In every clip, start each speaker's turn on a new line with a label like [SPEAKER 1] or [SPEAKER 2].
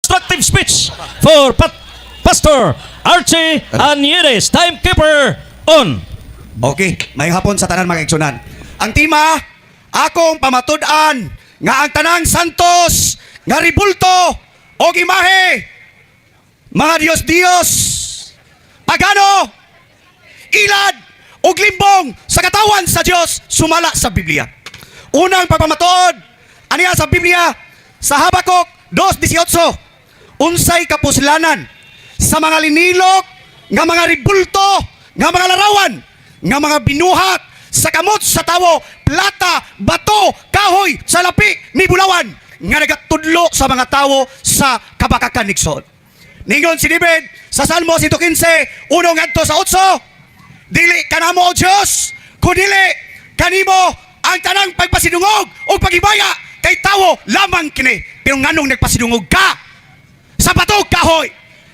[SPEAKER 1] Constructive speech for Pastor Archie Anieres. Timekeeper on.
[SPEAKER 2] Okay, may hapon sa tanan, mga igsunan. Ang tema, akong pamatud-an nga ang tanang santos nga ribulto og imahe, mga Diyos-Diyos, pagano, ilad og limbong sa katawan sa Dios sumala sa Biblia. Unang pagpamatuod, aniya sa Biblia sa Habakuk 2:18, unsay kapuslanan sa mga linilok nga mga ribulto, nga mga larawan, nga mga binuhat sa kamot sa tawo, plata, bato, kahoy, salapi, ni bulawan, nga nagatudlo sa mga tawo sa kabakakan, igsoon? Ningon si David sa Salmo 115, 1 ngadto sa 8, "Dili kanamo, O Dios, kundili kanimo ang tanang pagpasidungog o paghimaya, kay tawo lamang kini." Pero nganong nagpasidungog ka sa batog kahoy?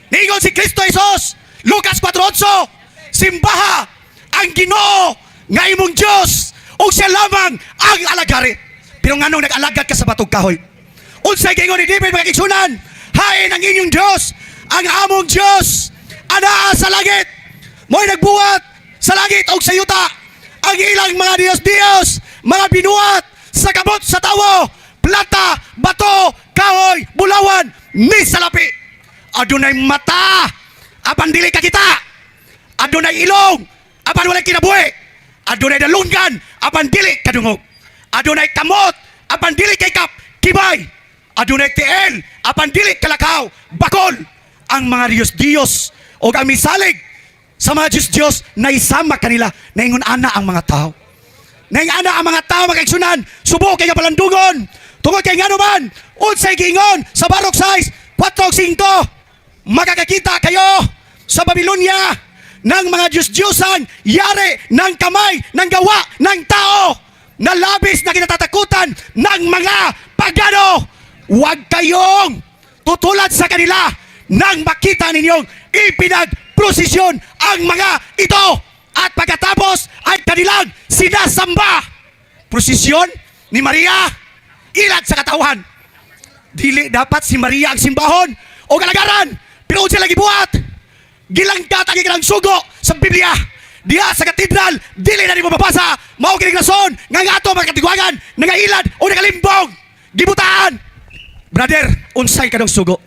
[SPEAKER 2] Ningon si Kristo Jesus, Lucas 4:8, "Simbaha ang Ginoo nga imong Dios ug siya lamang ang alagari." Pero nganong nag-alagad ka sa batog kahoy? Unsay giingon ni David, mga igsunan? "Hain ang inyong Dios, ang among Dios anaa sa langit. Mo'y nagbuhat sa langit ug sa yuta." Ang ilang mga Diyos-Diyos, mga binuhat sa kamot sa tawo, plata, bato, kahoy, bulawan, ni salapi. Adunay mata, apan dili kakita. Adunay ilong, apan walay kinabuhi. Adunay dalunggan, apan dili kadungog. Adunay kamot, apan dili kaikap, kibay. Adunay tiil, apan dili kalakaw, bakol. Ang mga Diyos-Diyos o ang misalig sa mga Diyos-Diyos na isama kanila, naingon ana ang mga tao. Naingon ana ang mga tao, mga igsunan, subo kay nga palandungon. Tungod kay ngano man, unsay giingon sa Baruch 6, 4 5, "Makakakita kayo sa Babylonia ng mga Diyos-Diyosan, yari ng kamay ng gawa ng tao, na labis na kinatatakutan ng mga pagano. Huwag kayong tutulad sa kanila nang makita ninyong ipinagprosesyon ang mga ito at pagkatapos ay kanilang sinasamba." Prosesyon ni Maria, ilad sa katawhan. Dili dapat si Maria ang simbahon o galagaran. Pero unsa lagi buhat? Gilangkat ang ilang sugo sa Biblia. Diya sa katedral, dili na nimo mabasa. Mao kini rason nga ang ato mga katigwangan nagailad o nagalimbong. Gibutaan. Brother, unsay kanang sugo?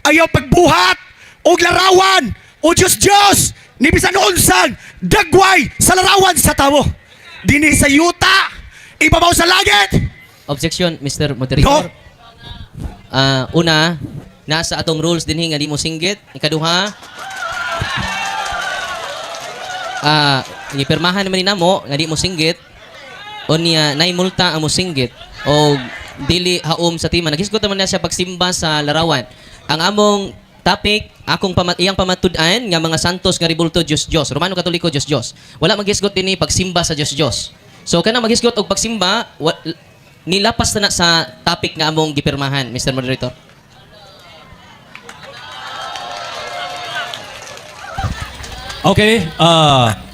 [SPEAKER 2] Ayaw pagbuhat og larawan o Diyos Diyos ni bisan unsang dagway sa larawan sa tawo. Dinhi sa yuta, ibabaw sa langit.
[SPEAKER 3] Objection, Mr. Moderator.
[SPEAKER 2] No.
[SPEAKER 3] Ah, una, nasa atong rules dinhi nga di mo singgit. Ikaduha, gipirmahan naman ni namo nga di mo singgit. Unya nay multa ang mo singgit o dili haom sa tema. Naghisgot naman na siya pagsimba sa larawan. Ang among topic, akong iyang pamatud-an nga mga santos nga ribulto Dios Dios, Romano Katoliko Dios Dios. Wala maghisgot dinhi pagsimba sa Dios Dios. So kanang maghisgot og pagsimba, nilapas na na sa topic nga among gipirmahan, Mr. Moderator.
[SPEAKER 1] Okay,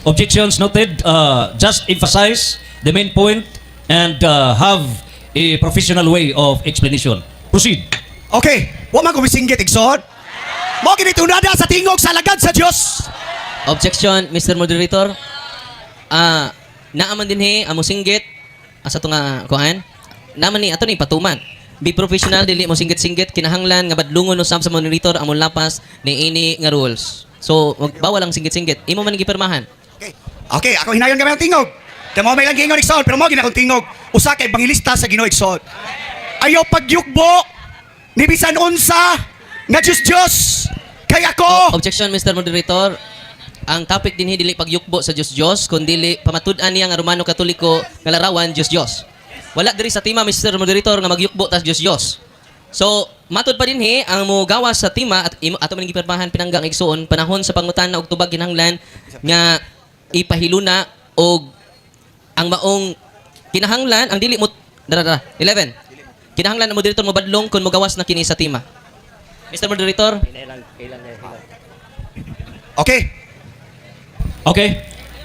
[SPEAKER 1] objections noted. Just emphasize the main point and have a professional way of explanation. Proceed.
[SPEAKER 2] Okay, wa man kumisinggit, igsoon. Mao kini tunada sa tingog sa alagad sa Dios.
[SPEAKER 3] Objection, Mr. Moderator. Naaman dinhi amo singgit asa to nga kuan. Naman ni ato ni patuman. Be professional, dili mo singgit-singgit, kinahanglan nga badlungon usab sa moderator among lapas ni ini nga rules. So, wag bawal ang singgit-singgit. Imo man gipirmahan.
[SPEAKER 2] Okay. Okay, ako hinayon kami ang tingog. Kaya mo may lang giingon, igsoon, pero mo gina akong tingog. Usa kay ebanghelista sa Ginoo, igsoon. Ayaw pagyukbo ni bisan unsa nga Diyos Diyos kay ako.
[SPEAKER 3] Objection, Mr. Moderator. Ang topic dinhi dili pagyukbo sa Dios Dios, kundi pamatud-an niya nga Romano Katoliko nga larawan Dios Dios. Wala diri sa tema, Mr. Moderator, nga magyukbo tas Dios Dios. So, matud pa dinhi ang mogawas sa tema at imo ato man gipirmahan pinanggang igsuon panahon sa pangutana og tubag kinahanglan nga ipahiluna og ang maong kinahanglan ang dili mo dara dara 11 kinahanglan ang moderator mo badlong kung mogawas na kini sa tema. Mr. Moderator.
[SPEAKER 2] Okay.
[SPEAKER 1] Okay.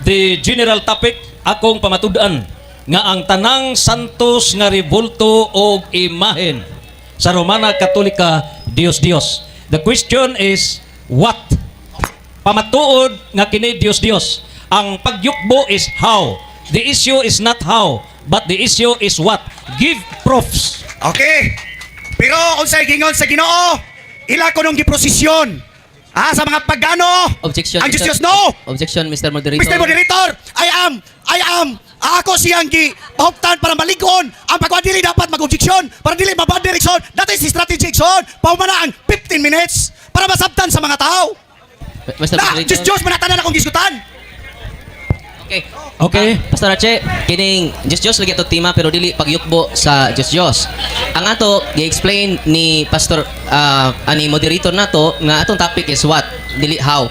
[SPEAKER 1] The general topic, akong pamatud-an nga ang tanang santos nga rebulto og imahen sa Romana Katolika Dios Dios. The question is what? Pamatuod nga kini Dios Dios. Ang pagyukbo is how. The issue is not how, but the issue is what. Give proofs.
[SPEAKER 2] Okay. Pero unsay gingon sa Ginoo? Ila kunong giprosesyon. Ah, sa mga pagano.
[SPEAKER 3] Objection.
[SPEAKER 2] Ang
[SPEAKER 3] Mr.
[SPEAKER 2] Diyos Diyos, no.
[SPEAKER 3] Objection, Mr. Moderator.
[SPEAKER 2] Mr. Moderator, I am, ako siyang gi pahuptan para malig-on ang pagkuhan. Dili dapat mag-objection para dili mabad direksyon. That is strategy, Igsoon. Pahumana ang 15 minutes para masabtan sa mga tao.
[SPEAKER 3] Mr.
[SPEAKER 2] Na,
[SPEAKER 3] Moderator.
[SPEAKER 2] Diyos Diyos manatanan akong gisgutan.
[SPEAKER 3] Okay.
[SPEAKER 1] Okay.
[SPEAKER 3] Ah, Pastor Ache, kining Diyos Diyos lagi ato tema pero dili pagyukbo sa Diyos Diyos. Ang ato gi-explain ni Pastor ani moderator nato nga atong topic is what, dili how.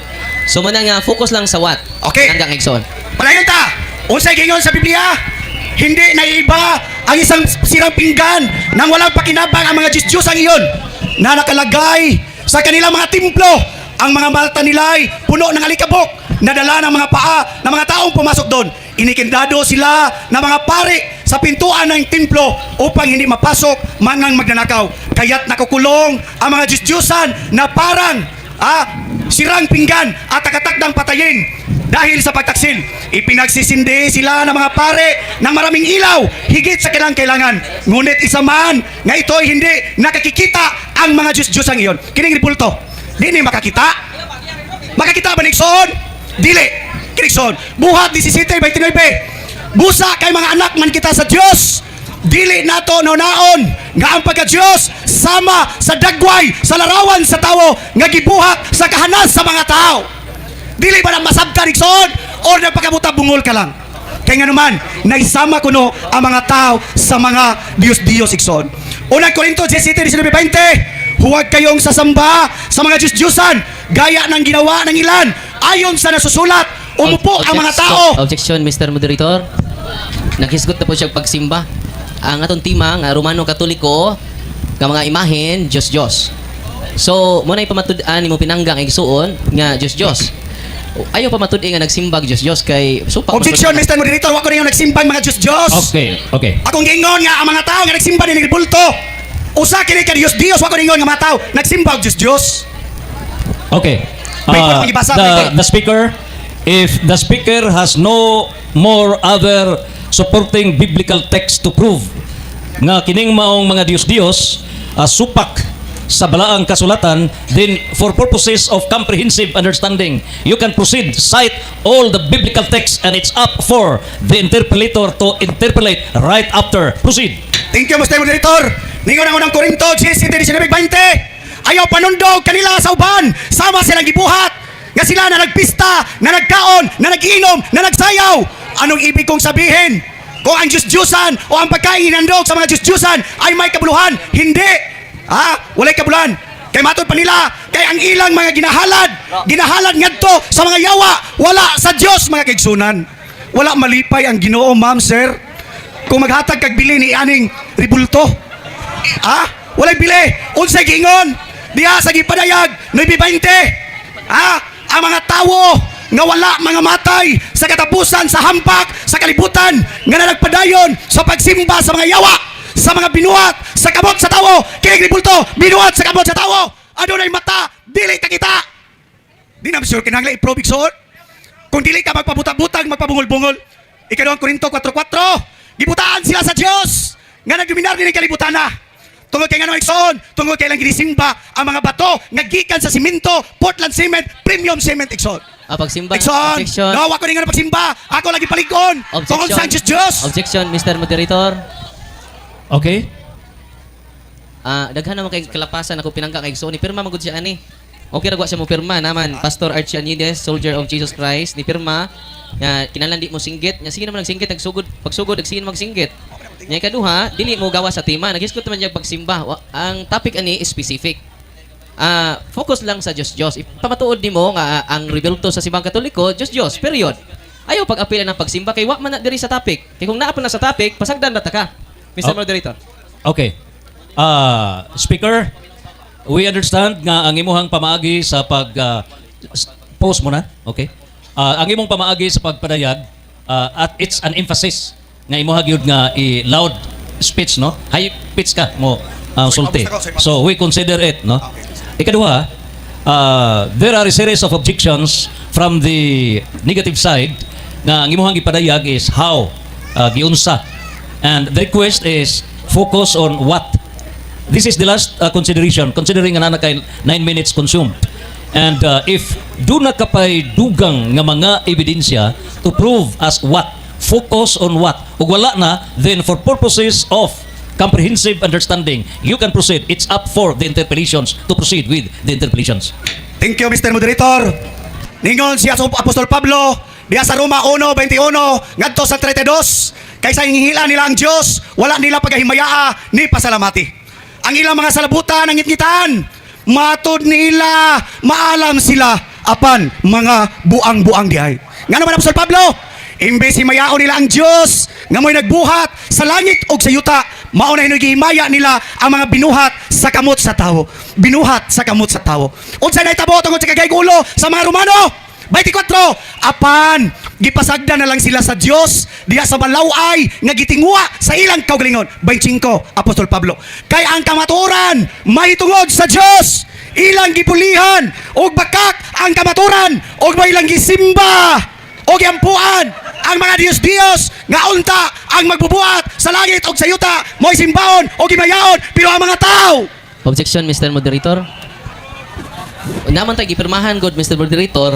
[SPEAKER 3] So muna nga focus lang sa what.
[SPEAKER 2] Okay.
[SPEAKER 3] Hanggang igsoon.
[SPEAKER 2] Palayon ta. Unsay gingon sa Biblia? Hindi naiiba ang isang sirang pinggan nang walang pakinabang ang mga Diyos-Diyos ang iyon na nakalagay sa kanilang mga templo. Ang mga mata nila'y puno ng alikabok na dala ng mga paa ng mga taong pumasok doon. Inikindado sila ng mga pari sa pintuan ng templo upang hindi mapasok mangang magnanakaw. Kaya't nakukulong ang mga Diyos-Diyosan na parang sirang pinggan at nakatakdang patayin dahil sa pagtaksil. Ipinagsisindi sila ng mga pare ng maraming ilaw higit sa kailang kailangan. Ngunit isa man nga ito'y hindi nakakikita ang mga Diyos-Diyosang iyon. Kining rebulto, di ni makakita. Makakita ba ni igsoon? Dili. Kini, igsoon. Buhat 17:29. Busa kay mga anak man kita sa Dios. Dili nato naon nga ang pagka-Dios sama sa dagway sa larawan sa tawo nga gibuhat sa kahanas sa mga tao. Dili ba na masabtan, igsoon, or nagpakabuta bungol ka lang? Kay nga naman, naisama kuno ang mga tao sa mga Diyos-Diyos, igsoon. Unang Korinto 17:19-20, huwag kayong sasamba sa mga Diyos-Diyosan gaya ng ginawa ng ilan ayon sa nasusulat, umupo ang mga tao.
[SPEAKER 3] Objection, Mr. Moderator. Naghisgot na po siya pagsimba. Ang atong tema nga Romano Katoliko nga mga imahen Diyos Diyos. So, mo na pamatud-an nimo pinanggang igsuon nga Diyos Diyos. Ayaw pamatud nga nagsimbag Diyos Diyos kay supak.
[SPEAKER 2] Objection, Mr. Moderator, wa ko ninyo nagsimbang mga Diyos-Diyos.
[SPEAKER 1] Okay.
[SPEAKER 2] Akong giingon nga ang mga tao nga nagsimba ni rebulto. Usa kini ka Diyos Diyos, wa ko ningon nga mga tao nagsimba og Diyos Diyos.
[SPEAKER 1] Okay.
[SPEAKER 2] May pwede pang ibasa, pwede.
[SPEAKER 1] The speaker, if the speaker has no more other supporting biblical text to prove nga kining maong mga Diyos-Diyos supak sa balaang kasulatan, then for purposes of comprehensive understanding, you can proceed, cite all the biblical texts, and it's up for the interpolator to interpolate right after. Proceed.
[SPEAKER 2] Thank you, Mr. Moderator. Ningon ang Unang Korinto 17:19-20. Ayaw panundog kanila sa uban, sama silang gibuhat nga sila na nagpista, na nagkaon, na nag-inom, na nagsayaw. Anong ibig kong sabihin? Kung ang Diyos-Diyusan o ang pagkain hinandog sa mga Diyos-Diyusan ay may kabuluhan, hindi. Ha? Walay kabuluhan. Kay matod pa nila, kay ang ilang mga ginahalad, ginahalad ngadto sa mga yawa, wala sa Diyos, mga kaigsunan. Wala malipay ang Ginoo, ma'am, sir, kung maghatag kag bili ni aning rebulto. Ha? Walay bili. Unsay giingon? Diha sa gipadayag 9:20. Ha? Ang mga tawo nga wala mga matay sa katapusan sa hampak sa kalibutan nga nagpadayon sa pagsimba sa mga yawa, sa mga binuhat sa kamot sa tawo. Kining rebulto, binuhat sa kamot sa tawo. Adunay mata, dili ka kita. Di na sure kinahanglan i-prove, igsoon. Kung dili ka magpabuta-butang, magpabungol-bungol. Ikaduhang Korinto 4.4, gibutaan sila sa Dios nga nagdominar dinhi kalibutan na. Tungod kay ngano, igsoon? Tungod kay ilang ginisimba ang mga bato nga gikan sa simento, Portland cement, premium cement, igsoon.
[SPEAKER 3] Ah, pagsimba.
[SPEAKER 2] Igsoon.
[SPEAKER 3] Objection.
[SPEAKER 2] No, wa ko ningon pagsimba. Ako lagi palig-on. Tungod sa Diyos Diyos.
[SPEAKER 3] Objection, Mr. Moderator.
[SPEAKER 1] Okay?
[SPEAKER 3] Ah, daghan naman kay kalapasan ako pinangga kay igsoon ni pirma magud siya ani. Okay ra gwa siya mo pirma naman Pastor Archie Anides, soldier of Jesus Christ, ni pirma nga kinahanglan di mo singgit. Nya sige naman nagsinggit nagsugod, pagsugod nagsige magsinggit. Nya ikaduha, dili mo gawa sa tema, naghisgot naman niya pagsimba. Ang topic ani is specific. Ah, focus lang sa Diyos Diyos. Ipamatuod nimo nga ang rebulto sa simbang Katoliko, Diyos Diyos, period. Ayaw pag-apila ng pagsimba kay wa man na diri sa topic. Kay kung naa pa na sa topic, pasagdan na ta ka. Mr.
[SPEAKER 1] Oh.
[SPEAKER 3] Moderator.
[SPEAKER 1] Okay. Speaker, we understand nga ang imuhang pamaagi sa pag pause mo na, okay? Ang imong pamaagi sa pagpadayag at it's an emphasis nga imuha gyud nga i loud speech, no? High pitch ka mo. Ang sulti. So we consider it, no? Ikaduha, there are a series of objections from the negative side nga ang imuhang gipadayag is how, giunsa. And the request is focus on what. This is the last consideration, considering nga naa na kay 9 minutes consumed. And if duna ka pay dugang nga mga ebidensya to prove as what, focus on what. Ug wala na, then for purposes of comprehensive understanding, you can proceed. It's up for the interpellations to proceed with the interpellations.
[SPEAKER 2] Thank you, Mr. Moderator. Ningon si Apostol Pablo diya sa Roma 1:21 ngadto sa 32, kaysa hihila nila ang Dios, wala nila pagahimayaa ni pasalamati. Ang ilang mga salabutan ang ngitngitan. Matud nila, maalam sila apan mga buang-buang diay. Ngano man, Apostol Pablo? Imbes himayaon nila ang Dios nga mo'y nagbuhat sa langit ug sa yuta, mao na gihimaya nila ang mga binuhat sa kamot sa tawo. Binuhat sa kamot sa tawo. Unsa nahitabo tungod sa kagay-gulo sa mga Romano? 24, apan gipasagda na lang sila sa Dios diha sa malaway nga gitinguha sa ilang kaugalingon. 25, Apostol Pablo, kay ang kamatuoran mahitungod sa Dios, ilang gipulihan og bakak ang kamatuoran ug may ilang gisimba og giampuan ang mga Diyos-Diyos nga unta ang magbubuhat sa langit og sa yuta mo'y simbahon o gimayaon, pero ang mga tao.
[SPEAKER 3] Objection, Mr. Moderator. Naman tayo gipirmahan god, Mr. Moderator,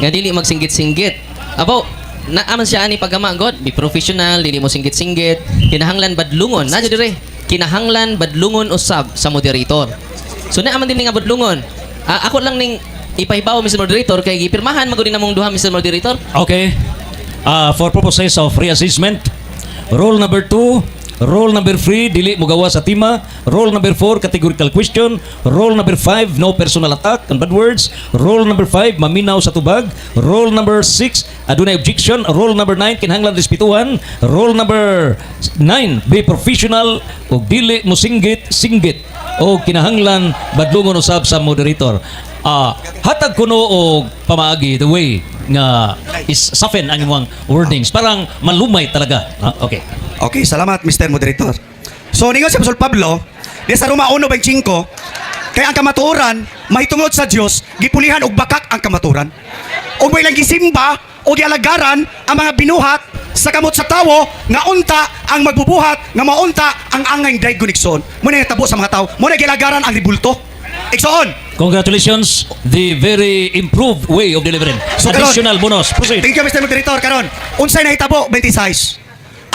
[SPEAKER 3] nga dili magsinggit-singgit. Abaw, naaman siya ani pagama god, be professional, dili mo singgit-singgit, kinahanglan badlungon. Na dire, kinahanglan badlungon usab sa moderator. So naaman din nga badlungon. Ah, ako lang ning ipahibaw, Mr. Moderator, kay gipirmahan magud namong duha, Mr. Moderator.
[SPEAKER 1] Okay. For purposes of reassessment, rule number 2, rule number 3, dili mugawa sa tema. Rule number 4, categorical question. Rule number 5, no personal attack and bad words. Rule number 5, maminaw sa tubag. Rule number 6, adunay objection. Rule number 9, kinahanglan respetuhan. Rule number 9, be professional ug dili mo singgit, singgit o kinahanglan badlungon usab sa moderator. Hatag kuno og pamaagi, the way nga is soften ang imong wordings, parang malumay talaga. Okay.
[SPEAKER 2] Okay, salamat, Mr. Moderator. So, ningon si Apostol Pablo, di sa Roma 1:25, kay ang kamatuoran mahitungod sa Dios, gipulihan og bakak ang kamatuoran. Ug may lang gisimba o gialagaran ang mga binuhat sa kamot sa tawo nga unta ang magbubuhat nga maunta ang angay daygon, igsoon. Mo na natabo sa mga tawo. Mo na gialagaran ang rebulto. Igsoon.
[SPEAKER 1] Congratulations, the very improved way of delivering.
[SPEAKER 2] So, karon-
[SPEAKER 1] Additional bonus. Proceed.
[SPEAKER 2] Thank you, Mr. Moderator. Karon, unsay nahitabo 26?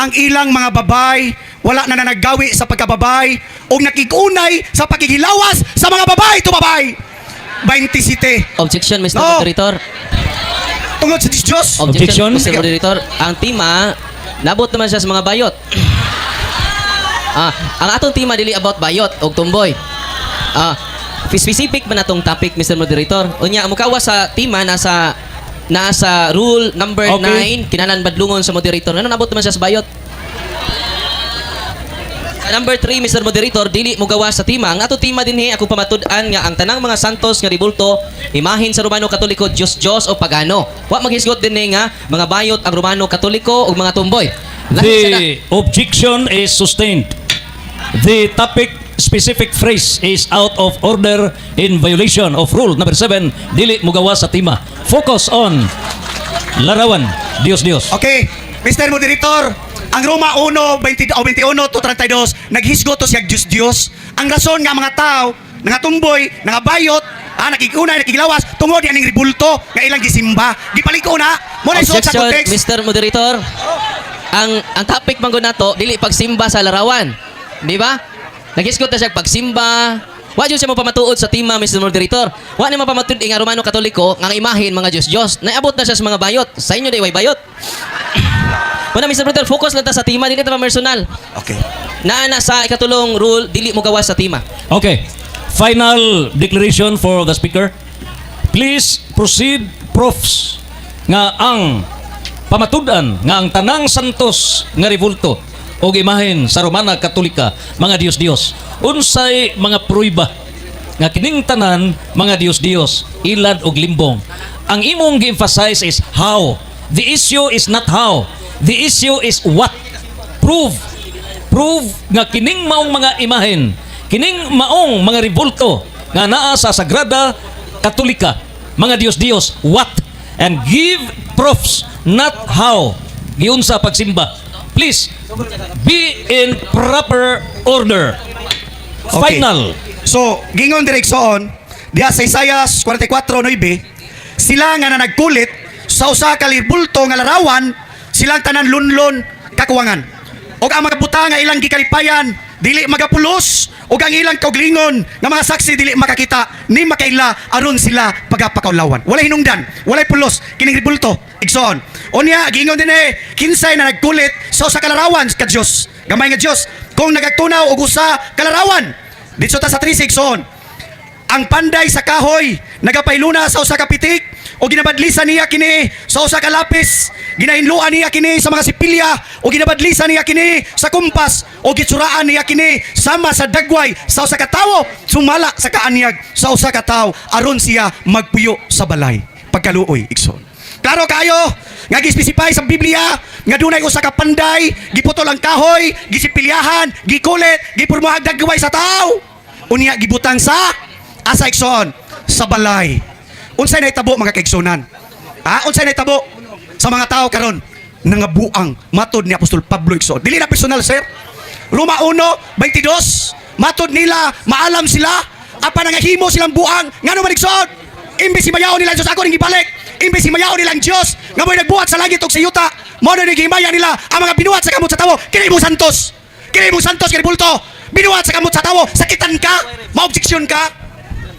[SPEAKER 2] Ang ilang mga babay wala na naggawi sa pagkababay o nakigunay sa pakikilawas sa mga babay to babay. 27.
[SPEAKER 3] Objection, Mr.
[SPEAKER 2] No.
[SPEAKER 3] Moderator.
[SPEAKER 2] Tungod sa Diyos.
[SPEAKER 3] Objection,
[SPEAKER 1] Objection.
[SPEAKER 3] Mr. Moderator. Ang tema, nabot naman siya sa mga bayot. Ang atong tema dili about bayot og tumboy. Specific man atong topic, Mr. Moderator. Unya, mukawa sa tema nasa nasa rule number 9, kinahanglan badlungon sa moderator. Ano nabot naman siya sa bayot? Sa number 3, Mr. Moderator, dili mo gawa sa tema. Ang ato tema dinhi, ako pamatud-an nga ang tanang mga santos nga ribulto, imahin sa Romano Katoliko, Diyos Diyos o pagano. Wa maghisgot dinhi nga mga bayot ang Romano Katoliko o mga tumboy. Lahi sa na-
[SPEAKER 1] The objection is sustained. The topic specific phrase is out of order in violation of rule number 7, dili mugawa sa tema. Focus on larawan. Dios Dios.
[SPEAKER 2] Okay, Mr. Moderator, ang Roma 1, 20, o 21 to 32, naghisgot to siya Diyos Diyos. Ang rason nga mga tao, nga tumboy, nga bayot, nakikunay, nakikilawas, tungod yan ang ribulto nga ilang gisimba. Gipaliko na, mo na isuot sa
[SPEAKER 3] Objection,
[SPEAKER 2] context.
[SPEAKER 3] Mr. Moderator. Ang topic man gud nato dili pagsimba sa larawan. Di ba? Naghisgot na siya pagsimba. Wa jud siya mapamatuod sa tema, Mr. Moderator. Wa ni mapamatud nga Romano Katoliko nga ang imahen mga Diyos Diyos. Naabot na siya sa mga bayot. Sa inyo day way bayot. Muna, Mr. Moderator, focus lang ta sa tema, dili ta personal.
[SPEAKER 2] Okay.
[SPEAKER 3] Naa na sa ikatulong rule, dili mo gawas sa tema.
[SPEAKER 1] Okay. Final declaration for the speaker. Please proceed proofs nga ang pamatud-an nga ang tanang santos nga rebulto og imahen sa Romana Katolika mga Diyos-Diyos. Unsay mga pruiba nga kining tanan mga Diyos-Diyos, ilad og limbong? Ang imong gi-emphasize is how. The issue is not how. The issue is what. Prove. Prove nga kining maong mga imahen Kining maong mga rebulto nga naa sa Sagrada Katolika, mga Diyos-Diyos, what? And give proofs, not how. Giunsa pagsimba. Please, be in proper order.
[SPEAKER 2] Okay.
[SPEAKER 1] Final.
[SPEAKER 2] So, gingon direk soon, diha sa Isaiah 44:9, sila nga na nagkulit sa usa ka rebulto nga larawan, silang tanan lunlon kakuwangan. Og ang mga butang nga ilang gikalipayan, dili magapulos, ug ang ilang kauglingon nga mga saksi dili makakita ni makaila aron sila pagapakaulawan. Walay hinungdan, walay pulos kining rebulto. Igsoon. Unya gingon din eh, kinsay na nagkulit sa usa ka larawan ka Dios. Gamay nga Dios kung nagagtunaw og usa ka larawan. Dito ta sa 36 igsoon. Ang panday sa kahoy nagapailuna sa usa ka pitik o ginabadlisan niya kini sa usa ka lapis, ginahinluan niya kini sa mga sipilya o ginabadlisan niya kini sa kumpas o gitsuraan niya kini sama sa dagway sa usa ka tawo, sumala sa kaanyag sa usa ka tawo aron siya magpuyo sa balay pagkaluoy, igsoon. Klaro kayo nga gispesify sa Biblia nga dunay usa ka panday, giputol ang kahoy, gisipilyahan, gikulit, gipurmuhag dagway sa tawo. Unya gibutang sa asa, igsoon? Sa balay. Unsay nahitabo, mga kaigsunan? Ha? Unsay nahitabo sa mga tao karon? Nangabuang matod ni Apostol Pablo, igsoon. Dili na personal, sir. Roma 1:22, matod nila maalam sila apan nangahimo silang buang. Ngano man, igsoon? Imbes himayaon nila ang Diyos, ako ning gibalik. Imbes himayaon nila ang Diyos nga mo'y nagbuhat sa langit ug sa yuta, mao na gihimaya nila ang mga binuhat sa kamot sa tawo. Kini mo santos. Kini mo santos kini bulto. Binuhat sa kamot sa tawo, sakitan ka, maobjeksyon ka.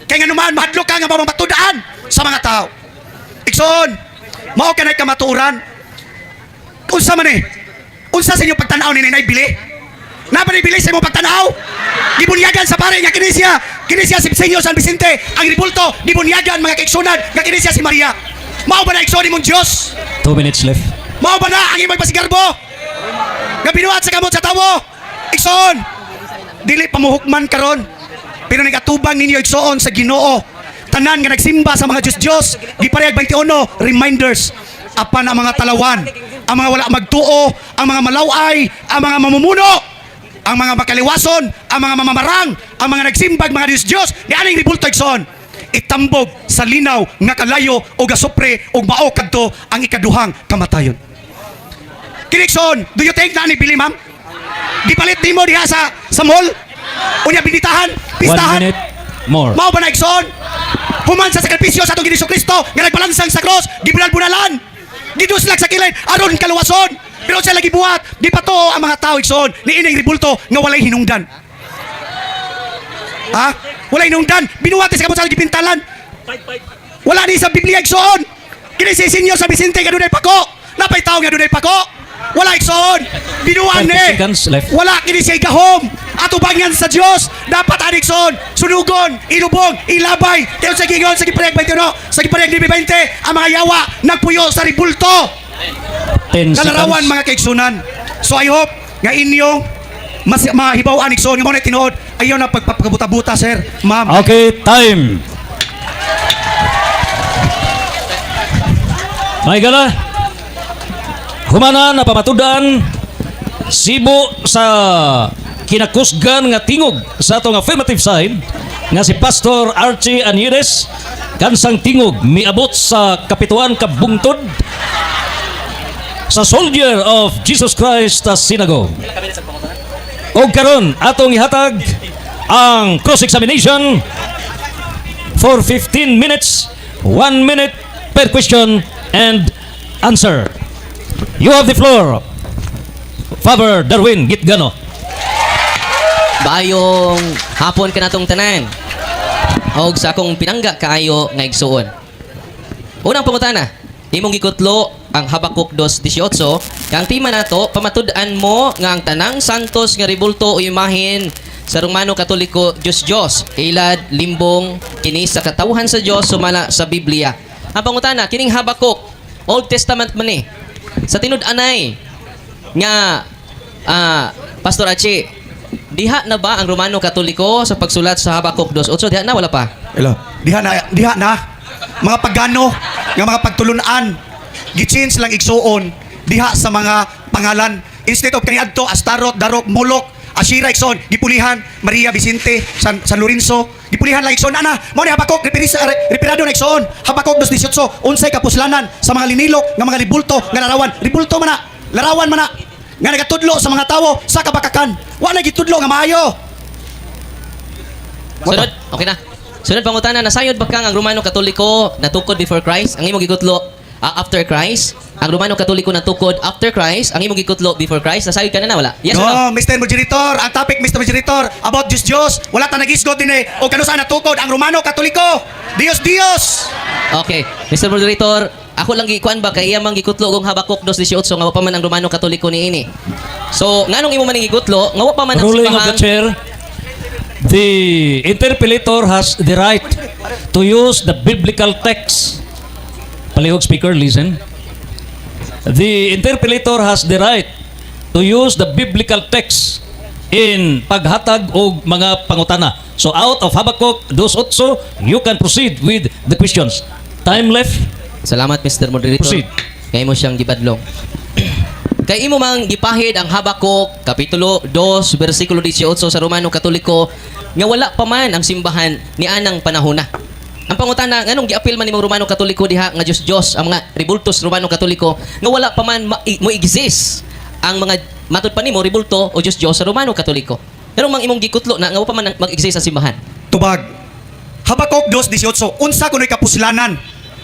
[SPEAKER 2] Kay nga naman mahadlok ka nga mamatud-an sa mga tao. Igsoon, mao kanay kamatuoran. Unsa man eh? Unsa sa inyong pagtanaw ni Nanay Bili? Napa ni Bili sa imong pagtanaw? Gibunyagan sa pare nga kini siya si Senyor San Vicente, ang rebulto, gibunyagan, mga kaigsunan, nga kini siya si Maria. Mao ba na, igsoon, imong Dios?
[SPEAKER 1] 2 minutes left.
[SPEAKER 2] Mao ba na ang imong pasigarbo? Nga binuhat sa kamot sa tawo. Igsoon, dili pamuhukman karon. Pero nagatubang ninyo, igsoon, sa Ginoo. Tanan nga nagsimba sa mga Diyos-Diyos, giparehag 21 reminders apan ang mga talawan, ang mga wala magtuo, ang mga malaway, ang mga mamumuno, ang mga makaliwason, ang mga mamamarang, ang mga nagsimbag mga Diyos-Diyos, ni aning rebulto, igsoon, itambog sa linaw nga kalayo o gasupre ug mao kadto ang ikaduhang kamatayon. Kini, igsoon, do you think na ni bili, ma'am? Gipalit nimo diha sa mall? Unya binitahan,
[SPEAKER 1] One
[SPEAKER 2] pistahan.
[SPEAKER 1] minute more.
[SPEAKER 2] Mao ba na, igsoon? Human sa sakripisyo sa atong Ginoong Kristo nga nagpalansang sa cross, gibunal-bunalan. Giduslag sa kilid aron kaluwason. Pero siya lagi buhat, di pa to ang mga tao, igsoon, ni ining rebulto nga walay hinungdan. Ha? Walay hinungdan. Binuhat sa kamot sa gipintalan. Wala ni sa Biblia, igsoon. Kini si Senyor sa Vicente nga dunay pako. Napay tao nga dunay pako. Wala, igsoon. Binuan
[SPEAKER 1] 30
[SPEAKER 2] ni.
[SPEAKER 1] seconds left.
[SPEAKER 2] Wala kini siya gahom. Atubangan sa Dios. Dapat ani, igsoon, sunugon, ilubong, ilabay. Kaya sa gingon sa giparehag 21, sa giparehag 20, ang mga yawa nagpuyo sa rebulto.
[SPEAKER 1] 10
[SPEAKER 2] Kalarawan,
[SPEAKER 1] seconds.
[SPEAKER 2] mga kaigsunan. So I hope nga inyong mas mahibaw-an, igsoon, nga mao na tinuod. Ayaw na pagpapakabuta-buta, sir, ma'am.
[SPEAKER 1] Okay, time. May gala. Humana na pamatudan sibo sa kinakusgan nga tingog sa atong affirmative side nga si Pastor Archie Anires, kansang tingog miabot sa kapituan ka bungtod sa Soldier of Jesus Christ Synagogue. Og karon atong ihatag ang cross-examination for 15 minutes, 1 minute per question and answer. You have the floor, Father Darwin Gitgano.
[SPEAKER 3] Maayong hapon kanatong tanan. Og sa akong pinangga kaayo nga igsuon. Unang pangutana, imong gikutlo ang Habakuk 2:18, nga ang tema nato pamatud-an mo nga ang tanang santos nga rebulto o imahen sa Romano Katoliko Diyos Diyos, ilad limbong kini sa katawhan sa Dios sumala sa Biblia. Ang pangutana, kining Habakuk, Old Testament man ni. Sa tinud-anay nga Pastor Achi, diha na ba ang Romano Katoliko sa pagsulat sa Habakuk 2:8? Diha na wala pa?
[SPEAKER 2] Hello. Diha na, diha na. Mga pagano, nga mga pagtulunan, gi-change lang, igsuon diha sa mga pangalan. Instead of kaniadto Astarot, Darok, Molok, Asherah, igsoon, gipulihan Maria Vicente, San Lorenzo, gipulihan lang, igsoon ana. Mao ni Habakuk, referado na, igsoon. Habakuk 2:18, unsay kapuslanan sa mga linilok nga mga ribulto nga larawan? Ribulto man na, larawan man na nga nagatudlo sa mga tawo sa kabakakan. Wa na gitudlo nga maayo.
[SPEAKER 3] Sunod, okay na. Sunod pangutana, nasayod ba kang ang Romano Katoliko natukod before Christ? Ang imong gikutlo after Christ? Ang Romano Katoliko natukod after Christ? Ang imong gikutlo before Christ? Nasayod ka na na wala? Yes or no?
[SPEAKER 2] No, Mr. Moderator, ang topic, Mr. Moderator, about Diyos Diyos, wala ta nagisgot din eh. O kano saan natukod ang Romano Katoliko? Diyos Diyos!
[SPEAKER 3] Okay. Mr. Moderator, ako lang gikuan ba kay iya man gikutlo og Habakuk 2:18 nga wa pa man ang Romano Katoliko niini. So, nganong imo man gikutlo nga wa pa man ang
[SPEAKER 1] Ruling of the
[SPEAKER 3] simbahang
[SPEAKER 1] chair. The interpellator has the right to use the biblical text. Palihog, speaker, listen. The interpellator has the right to use the biblical text in paghatag og mga pangutana. So out of Habakkuk 2:8, you can proceed with the questions. Time left.
[SPEAKER 3] Salamat, Mr. Moderator.
[SPEAKER 1] Proceed.
[SPEAKER 3] Kay imo siyang gibadlong. Kay imo mang gipahid ang Habakuk kapitulo 2 bersikulo 18 sa Romano Katoliko nga wala pa man ang simbahan ni anang panahona. Ang pangutana, nganong giapil man nimong Romano Katoliko diha nga Diyos Diyos ang mga ribultos Romano Katoliko nga wala pa man mo exist ang mga matud pa nimo ribulto o Diyos Diyos sa Romano Katoliko? Pero mang imong gikutlo na nga wa pa man mag-exist ang simbahan.
[SPEAKER 2] Tubag. Habakuk 2:18, unsa kuno'y kapuslanan?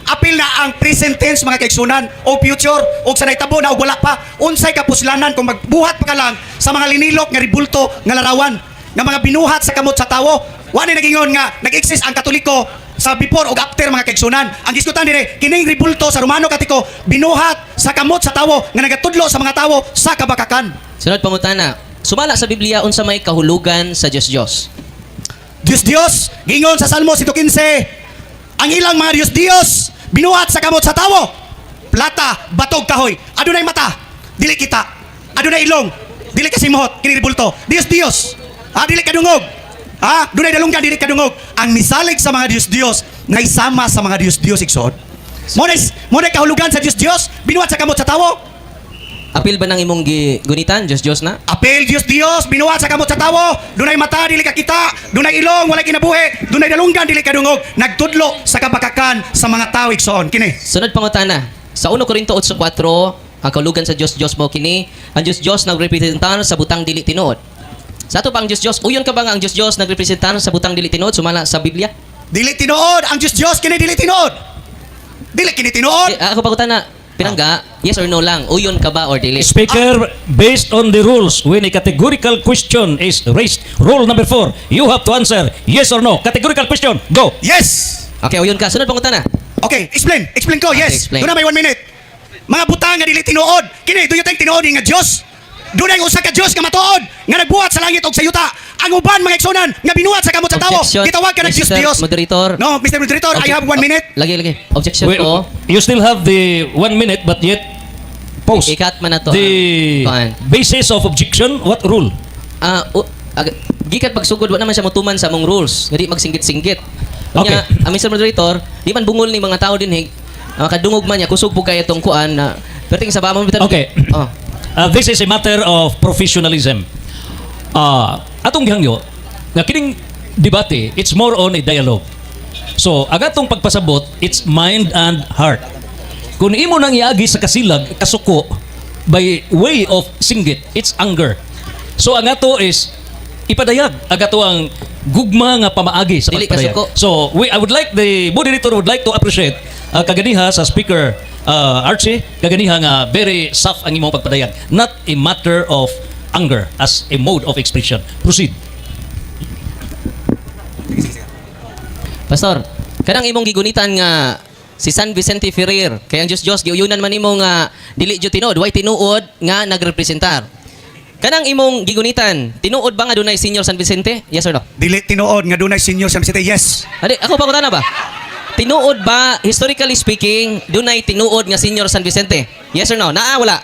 [SPEAKER 2] Apil na ang present tense, mga kaigsunan, o future o sa naitabo na o wala pa. Unsay kapuslanan kung magbuhat pa ka lang sa mga linilok nga ribulto nga larawan nga mga binuhat sa kamot sa tawo? Wa ni nagingon nga nag-exist ang Katoliko sa before o after, mga kaigsunan. Ang gisgutan dire, kining ribulto sa Romano Katoliko binuhat sa kamot sa tawo nga nagatudlo sa mga tawo sa kabakakan.
[SPEAKER 3] Sunod pangutana, sumala sa Biblia, unsa may kahulugan sa Diyos Diyos?
[SPEAKER 2] Diyos Diyos, gingon sa Salmo 115, ang ilang mga Diyos Diyos, binuhat sa kamot sa tawo. Plata, batog, kahoy. Adunay mata, dili kita. Adunay ilong, dili kasimuhot, kini ribulto. Diyos Diyos, ha, dili kadungog. Ha, dunay dalunggan, dili kadungog. Ang misalig sa mga Diyos Diyos, naisama sa mga Diyos Diyos, igsoon. Mo kahulugan sa Diyos Diyos, binuhat sa kamot sa tawo.
[SPEAKER 3] Apil ba nang imong gigunitan Diyos Diyos na?
[SPEAKER 2] Apel Diyos Diyos, binuhat sa kamot sa tawo. Dunay mata, dili ka kita. Dunay ilong, walay kinabuhi. Dunay dalunggan, dili kadungog. Nagtudlo sa kabakakan sa mga tao, igsoon. Kini.
[SPEAKER 3] Sunod pangutana, sa 1 Korinto 8:4, ang kahulugan sa Diyos Diyos mo kini, ang Diyos Diyos nagrepresentar sa butang dili tinuod. Sa ato pa ang Diyos Diyos, uyon ka ba nga ang Diyos Diyos nagrepresentar sa butang dili tinuod sumala sa Biblia?
[SPEAKER 2] Dili tinuod ang Diyos Diyos kini, dili tinuod. Dili kini tinuod.
[SPEAKER 3] Eh, ako pangutana, pinangga, yes or no lang, uyon ka ba or dili?
[SPEAKER 1] Speaker, based on the rules, when a categorical question is raised, rule number 4, you have to answer yes or no. Categorical question, go.
[SPEAKER 2] Yes.
[SPEAKER 3] Okay, uyon ka. Sunod pangutana.
[SPEAKER 2] Okay, explain. Explain ko.
[SPEAKER 3] Okay,
[SPEAKER 2] Yes.
[SPEAKER 3] explain.
[SPEAKER 2] Doon na may one minute. Mga butang nga dili tinuod. Kini, do you think tinuod nga Dios? Dunay usa ka Dios nga matuod nga nagbuhat sa langit ug sa yuta. Ang uban, mga igsunan, nga binuhat sa kamot sa tawo,
[SPEAKER 3] Objection,
[SPEAKER 2] gitawag ka ng Dios
[SPEAKER 3] Mr.
[SPEAKER 2] Dios.
[SPEAKER 3] Moderator.
[SPEAKER 2] No, Mr. Moderator, I have one minute.
[SPEAKER 3] Lagi, lagi. Objection
[SPEAKER 1] Wait,
[SPEAKER 3] ko.
[SPEAKER 1] you still have the one minute, but yet post
[SPEAKER 3] Ikat man na to.
[SPEAKER 1] the
[SPEAKER 3] Kuan.
[SPEAKER 1] basis of objection. What rule?
[SPEAKER 3] Ah, gikan pagsugod, wa naman siya motuman sa among rules. Nga di magsinggit-singgit.
[SPEAKER 1] Okay.
[SPEAKER 3] Unya, ang Mr. Moderator, di man bungol ni mga tao din eh. Makadungog man niya, kusog po kaya tong kuan na perting sa bamon bitan.
[SPEAKER 1] Okay.
[SPEAKER 3] Oh.
[SPEAKER 1] This is a matter of professionalism. Atong gihangyo nga kining debate, it's more on a dialogue. So, ang atong pagpasabot, it's mind and heart. Kung imo nang iagi sa kasilag, kasuko, by way of singgit, it's anger. So, ang ato is ipadayag ang ato ang gugma nga pamaagi sa
[SPEAKER 3] Dili
[SPEAKER 1] pagpadayag.
[SPEAKER 3] kasuko.
[SPEAKER 1] So, I would like the moderator would like to appreciate kaganiha sa speaker Archie, kaganiha nga very soft ang imong pagpadayag. Not a matter of anger as a mode of expression. Proceed.
[SPEAKER 3] Pastor, kanang imong gigunitan nga si San Vicente Ferrer, kay ang Diyos Diyos giuyunan man nimo nga dili jud tinuod, way tinuod nga nagrepresentar. Kanang imong gigunitan, tinuod ba nga dunay Senior San Vicente? Yes or no?
[SPEAKER 2] Dili tinuod nga dunay Senior San Vicente. Yes.
[SPEAKER 3] Adi, ako pa na ba? Tinuod ba, historically speaking, dunay tinuod nga Senior San Vicente? Yes or no? Naa, wala?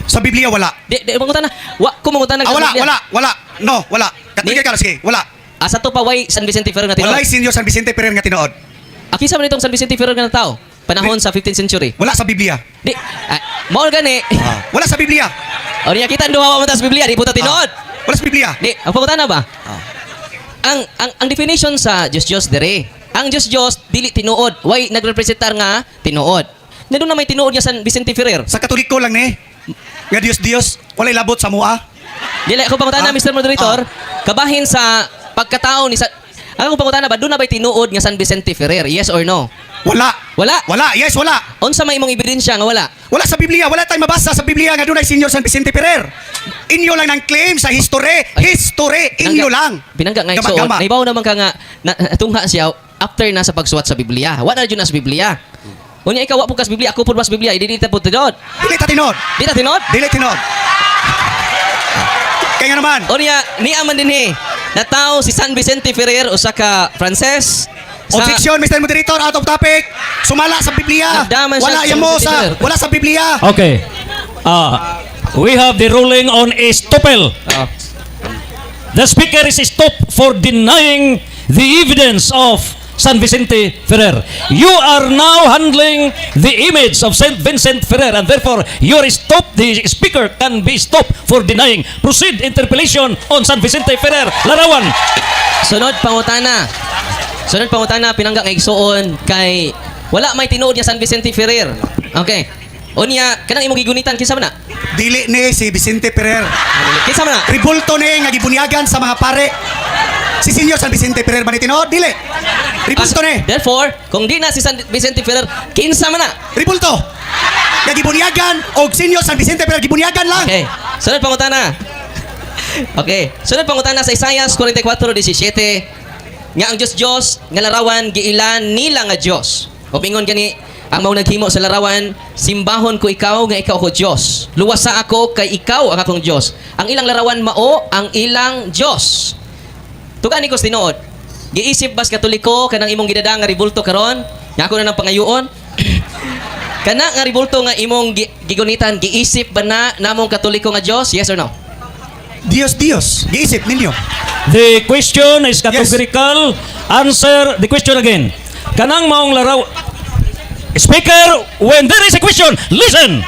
[SPEAKER 2] Sa Biblia wala.
[SPEAKER 3] Di, di, mangutana. Wa, ko mangutana
[SPEAKER 2] Ah,
[SPEAKER 3] sa
[SPEAKER 2] wala,
[SPEAKER 3] Biblia.
[SPEAKER 2] wala, wala. No, wala. Katigay ka, sige, wala.
[SPEAKER 3] Asa to pa way San Vicente Ferrer nga tinuod?
[SPEAKER 2] Walay Senior San Vicente Ferrer nga tinuod.
[SPEAKER 3] Akisa man itong San Vicente Ferrer nga tao? Panahon sa 15th century.
[SPEAKER 2] Wala sa Biblia.
[SPEAKER 3] Di, ah, mao gani.
[SPEAKER 2] Wala sa Biblia.
[SPEAKER 3] O niya kita duha mo sa Biblia, di puta tinuod.
[SPEAKER 2] Ah. Wala sa Biblia.
[SPEAKER 3] Di, ang pangutana ba? Ang definition sa Diyos Diyos dire. Ang Diyos Diyos dili tinuod. Way nagrepresentar nga tinuod. Na doon na may tinuod nga San Vicente Ferrer.
[SPEAKER 2] Sa Katoliko lang ni. Nga Dios Dios, walay labot sa mua.
[SPEAKER 3] Dili ako pangutana,
[SPEAKER 2] Ah?
[SPEAKER 3] Mr. Moderator, kabahin sa pagkatao ni sa ang akong pangutana ba doon na ba'y tinuod nga San Vicente Ferrer? Yes or no?
[SPEAKER 2] Wala.
[SPEAKER 3] Wala.
[SPEAKER 2] Wala, yes, wala.
[SPEAKER 3] Unsa may imong ebidensya nga wala?
[SPEAKER 2] Wala sa Biblia, wala tayong mabasa sa Biblia nga dunay Senior San Vicente Ferrer. Inyo lang ng claim sa history, history, inyo lang.
[SPEAKER 3] Pinangga nga igsoon.
[SPEAKER 2] Gama-gama.
[SPEAKER 3] Naibaw naman ka nga natungha siya after na sa pagsuwat sa Biblia. Wala na jud na sa Biblia. Unya ikaw wa po ka sa Biblia, ako pud ba sa Biblia, dili ta pud tinuod.
[SPEAKER 2] Dili ta tinuod.
[SPEAKER 3] Di ta tinuod?
[SPEAKER 2] Dili tinuod. Kaya nga naman,
[SPEAKER 3] Unya niya man dinhi. Nataw si San Vicente Ferrer usa ka Frances sa
[SPEAKER 2] objection, Mr. Moderator, out of topic. Sumala sa Biblia.
[SPEAKER 3] Nagdaman siya
[SPEAKER 2] Wala
[SPEAKER 3] sa
[SPEAKER 2] yan mo
[SPEAKER 3] Vicente
[SPEAKER 2] sa
[SPEAKER 3] Ferrer.
[SPEAKER 2] wala sa Biblia.
[SPEAKER 1] Okay. We have the ruling on estoppel.
[SPEAKER 3] Oo.
[SPEAKER 1] The speaker is stopped for denying the evidence of San Vicente Ferrer. You are now handling the image of Saint Vincent Ferrer, and therefore you are stopped. The speaker can be stopped for denying. Proceed interpellation on San Vicente Ferrer. Larawan.
[SPEAKER 3] Sunod pangutana. Sunod pangutana, pinangga nga igsuon kay wala may tinuod nga San Vicente Ferrer. Okay. Unya kanang imong gigunitan, kinsa man na?
[SPEAKER 2] Dili ni si Vicente Ferrer.
[SPEAKER 3] Kinsa man na?
[SPEAKER 2] Ribulto ni nga gibunyagan sa mga pare. Si Senior San Vicente Ferrer ba ni tinuod? Dili. Ribulto ni.
[SPEAKER 3] Therefore, kung di na si San Vicente Ferrer, kinsa man na?
[SPEAKER 2] Ribulto. Nga gibunyagan og Senior San Vicente Ferrer, gibunyagan lang.
[SPEAKER 3] Okay. Sunod pangutana. Okay. Sunod pangutana sa Isaiah 44:17 nga ang Dios Dios nga larawan giilan nila nga Dios. O ingon gani ang mao naghimo sa larawan, simbahon ko ikaw nga ikaw ko Dios. Luwasa ako kay ikaw ang akong Dios. Ang ilang larawan mao ang ilang Dios. Tugan ni ko sa tinuod. Giisip bas Katoliko kanang imong gidada nga ribulto karon? Nga ako na nang pangayuon. Kana nga ribulto nga imong gigunitan, giisip ba na namong Katoliko nga Dios? Yes or no?
[SPEAKER 2] Dios Dios, giisip ninyo.
[SPEAKER 1] The question is categorical. Answer the question again. Kanang maong laraw. Speaker, when there is a question, listen.